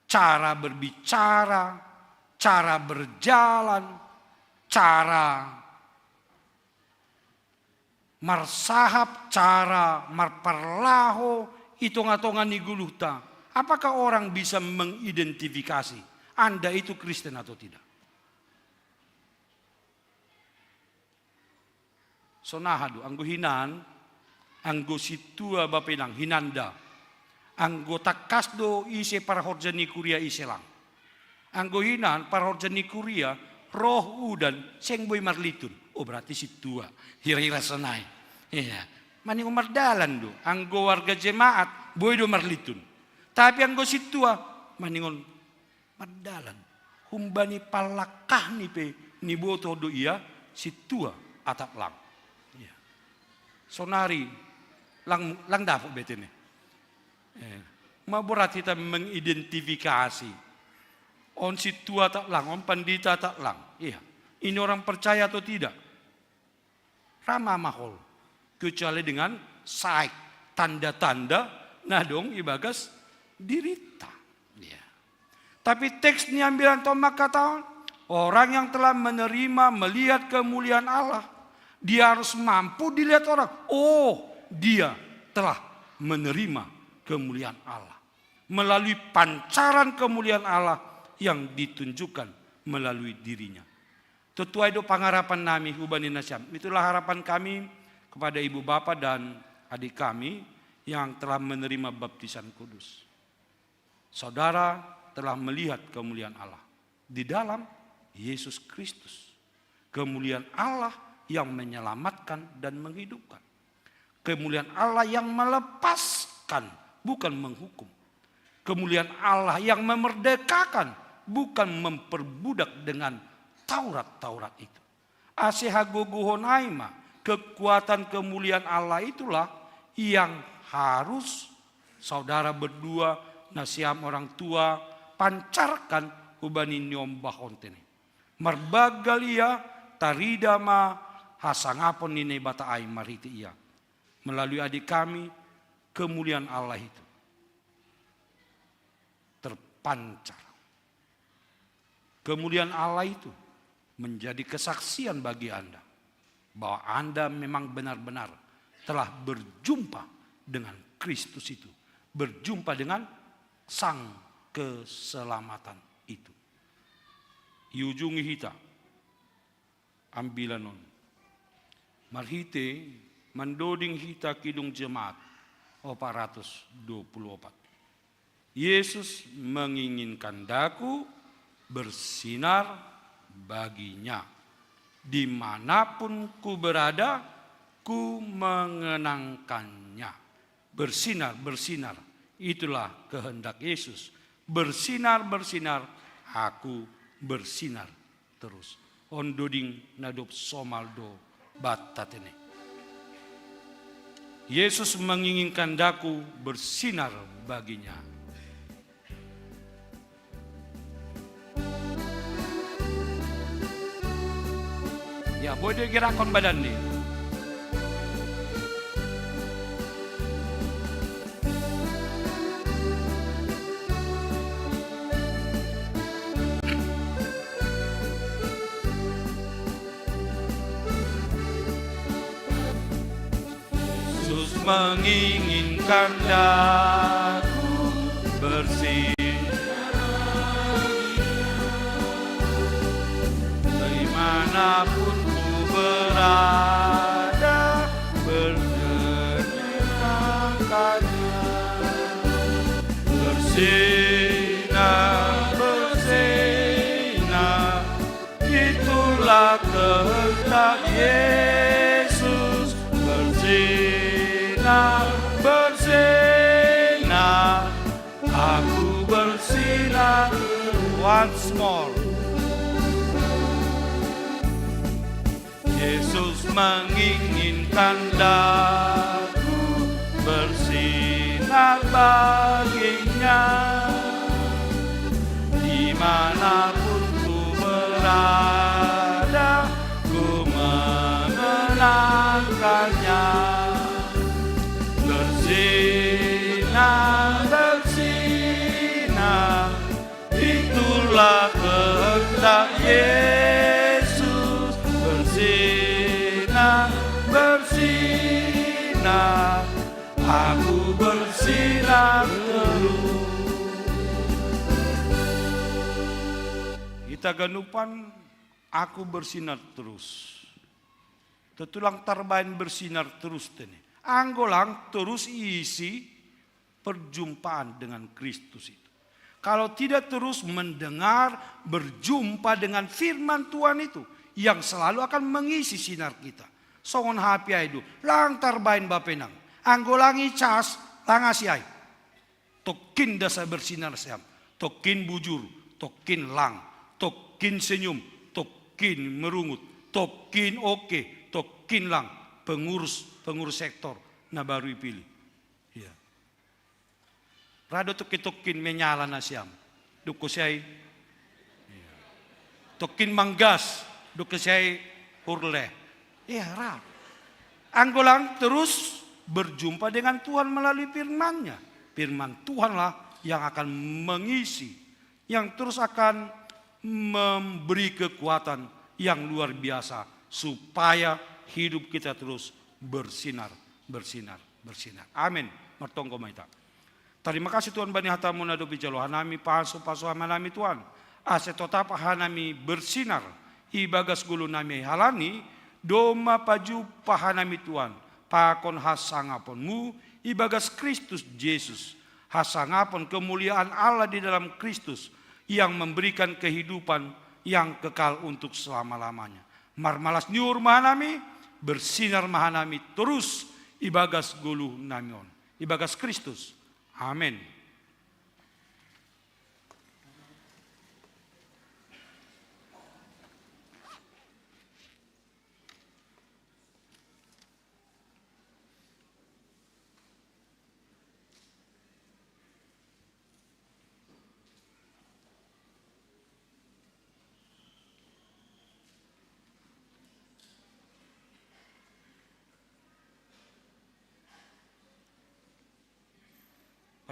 cara berbicara, cara berjalan, cara marsahap, cara marparlaho i tonga-tonga ni goluhta, apakah orang bisa mengidentifikasi Anda itu Kristen atau tidak? Sonaha do, anggo hinan, Anggo sintua bapa inang hinanda. Anggo tangkas do ise parhorja ni kuria ise lang. Anggo hinan parhorja ni kuria, roh udan seng boi marlitun. Oh, berarti sintua. Hira-hira sonai. Iya. Maningon mardalan do. Anggo warga jemaat boi do marlitun. Tapi anggo sintua maningon mardalan. Humbani pallangkahni pe niboto do ia sintua atap lang. Iya. Sonari lang, lang dapot betene. Eh, ma berat hita mengidentifikasi. On sintua atap lang, on pandita atap lang. Iya. Ini orang percaya atau tidak? Ra ma mahol. Kecuali dengan sign, tanda-tanda na adong ibagas dirita. Iya. Tapi teks ni ambilan on mangkatahon, orang yang telah menerima, melihat kemuliaan Allah, dia harus mampu dilihat orang. Oh, dia telah menerima kemuliaan Allah. Melalui pancaran kemuliaan Allah yang ditunjukkan melalui dirinya. Tutu ai do pangarapan nami hubani nasiam. Itulah harapan kami kepada ibu bapa dan adik kami yang telah menerima baptisan kudus. Saudara telah melihat kemuliaan Allah di dalam Yesus Kristus. Kemuliaan Allah yang menyelamatkan dan menghidupkan. Kemuliaan Allah yang melepaskan, bukan menghukum. Kemuliaan Allah yang memerdekakan, bukan memperbudak dengan Taurat-Taurat itu. Ase hagogohon ai ma, kekuatan kemuliaan Allah itulah yang harus saudara berdua, nasiam orang tua, pancarkan hubani niombahonta i. Marbagal ia, tarida ma hasangapon ni Naibata ai marhite ia. Melalui adik kami, kemuliaan Allah itu terpancar. Kemuliaan Allah itu menjadi kesaksian bagi Anda bahwa Anda memang benar-benar telah berjumpa dengan Kristus itu, berjumpa dengan Sang Keselamatan itu. Iujungi hita ambilan on marhite mandoding hita Kidung Jemaat opat ratus dua puluh opat. Yesus menginginkan daku bersinar bagi-Nya. Dimanapun ku berada, ku mengenangkan-Nya. Bersinar, bersinar. Itulah kehendak Yesus. Bersinar, bersinar, aku bersinar terus. On doding na dob somal do banta tene. Yesus menginginkan daku bersinar bagi-Nya. Ya, boi do igerakhon badan ni. Yesus menginginkan daku bersih. Dimanapun ku berada, berkenan Nya. Bersinar, bersinar, itulah kehendak Yesus. Bersinar, bersinar, aku bersinar. Once more. Yesus menginginkan daku bersinar bagi-Nya. Dimanapun ku berada, ku mengenangkan-Nya. Bersinar, bersinar, itulah kehendak Yesus. Bersinar, bersinar, aku bersinar terus. Hita ganupan, aku bersinar terus. Tutu lang tarbaen bersinar terus tene. Anggo lang terus isi perjumpaan dengan Kristus itu. Kalau tidak terus mendengar, berjumpa dengan firman Tuhan itu yang selalu akan mengisi sinar kita. Songon H P ai do, lang tarbaen bapenang. Anggo lang i cas, lang asi ai. Tokkin ndasa bersinar siam. Tokkin bujur, tokkin lang, tokkin senyum, tokkin merungut, tokkin oke, tokkin lang. Pengurus, pengurus sektor na baru ipilih. Iya. Ra do tokkin-tokkin menyala na siam. Dukko siai. Iya. Tokkin manggas, dukko siai hurle. Iya, ra. Anggo lang terus berjumpa dengan Tuhan melalui firman-Nya. Firman Tuhanlah yang akan mengisi, yang terus akan memberi kekuatan yang luar biasa supaya hidup kita terus bersinar, bersinar, bersinar. Amin. Martonggo ma hita. Tarima kasih Tuhan bani hatamu na dob ijalo hanami, pasu-pasu hanami Tuhan. Ase totap hanami bersinar ibagas golu nami, halani domma pajumpang hanami Tuhan pakon hasangaponmu ibagas Kristus Jesus. Hasangapon kemuliaan Allah di dalam Kristus yang memberikan kehidupan yang kekal untuk selama-lamanya. Marmalas ni uhur ma hanami, bersinar ma hanami terus ibagas golu nami on. Ibagas Kristus. Amen.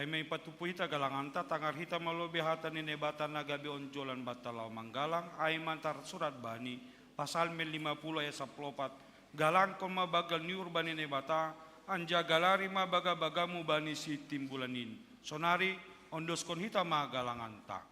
Paima ipatupu hita galanganta, tangar hita ma lobei hata ni Naibata na gabe onjolan banta laho manggalang, ai ma tarsurat bani Psalmen lima puluh ayat sampulu opat, "Galangkon ma banggal ni uhur bani Naibata, anjaha galari ma bagabagamu bani sitimbulan in." Sonari, ondoskon hita ma galanganta.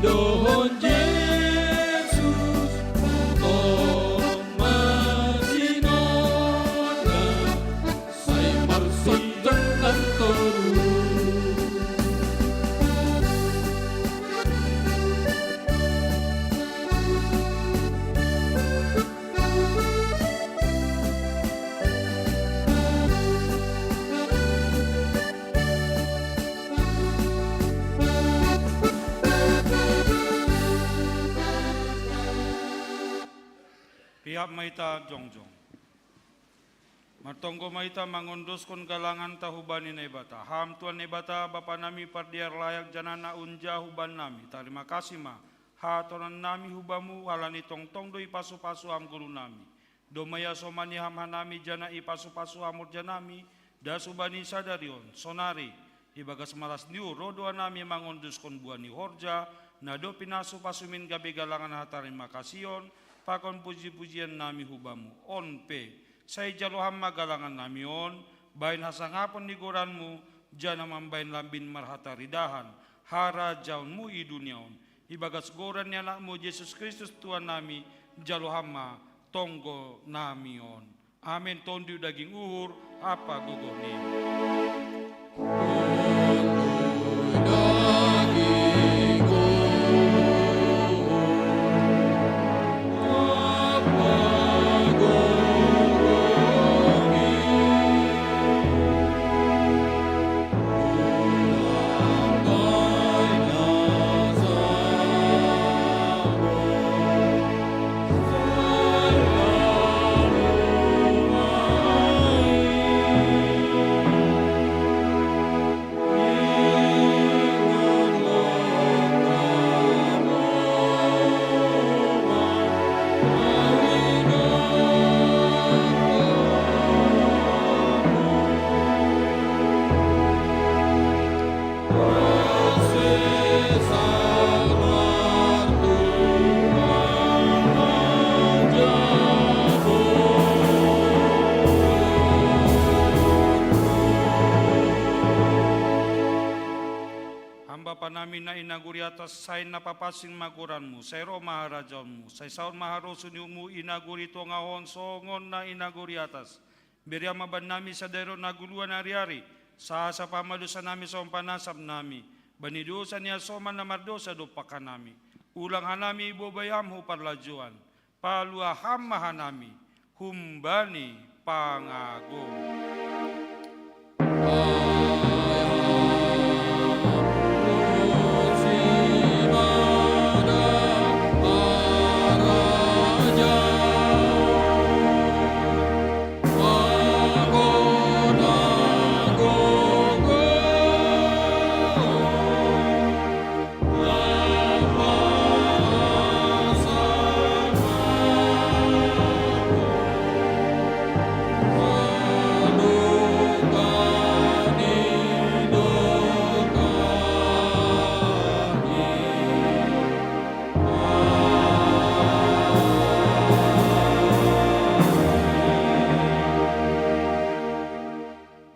Dohon Jesus, utom masinodang, sai marsoitan dan toru. Pihak ma hita jongjong. Martonggo ma hita mangondoskon galanganta hubani Naibata. Ham Tuhan Naibata, Bapa nami pardear layak janah na unja hubannami, tarima kasih ma hatorononnami hubamu, halani tongtong do ipasu-pasu Ham gurunami. Domma iasomani Ham hanami janah ipasu-pasu Ham horjanami, das hubani sadari on, sonari, ibagas malas ni uhur roh do hanami mangondoskon buah ni horja na dob pinasu-pasumin gabe galangan hatarimakasihon pakon puji-pujiannami hubamu. On pe, sai jalo Ham ma galangannami on, bahen hasangapon ni goranmu, janah mambahen lambin marhataridahan harajaonmu i dunia on. Ibagas goran ni AnakMu Jesus Kristus Tuhannami, jalo Ham ma tonggonami on. Amen. Tonduy daging uhur ampa gogoh ni. Ham Bapa nami na i nagori atas, sai na papansing ma goranMu, sai roh ma harajaonMu, sai saut ma harosuh ni uhurMu i nagori tongah on songon na i nagori atas. Bere Ham ma bannami sadari on hagoluhan ari-ari, sai asap Ham ma dousanami songon panasapnami bani dousa ni hasoman na mardousa dompak hanami. Ulang hanami ibobai Ham hu parlajouan. Paluah Ham ma hanami humbani pangago.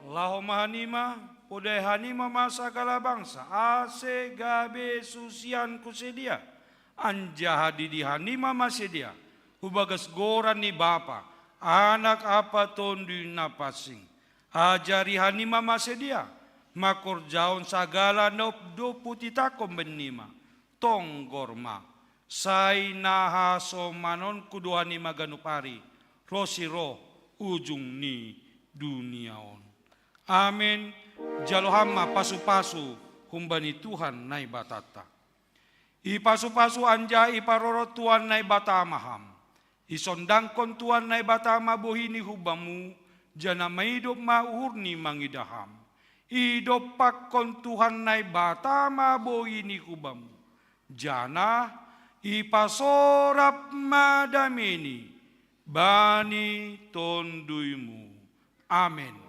Laho ma hanima, podai hanima ma sagala bangsa, ase gabe susianku sidea, anjaha didi hanima ma sidea, hu bagas goran ni Bapa, Anak ampa Tonduy Napansing. Ajari hanima ma sidea, mangkorjahon sagala na dob hutitahkon bennima. Tonggor ma, sai na hasomanonku do hanima ganup ari, ronsi roh ujung ni dunia on. Amen. Jalo Ham ma pasu-pasu humbani Tuhan Naibatanta. Ipasu-pasu anjaha iparorot Tuhan Naibata ma ham. Isondangkon Tuhan Naibata ma bohini hubamu, janah maidop ma uhurni mangidah ham. Idompakkon Tuhan Naibata ma bohini hubamu, janah ipasorap ma dameini bani tonduymu. Amen.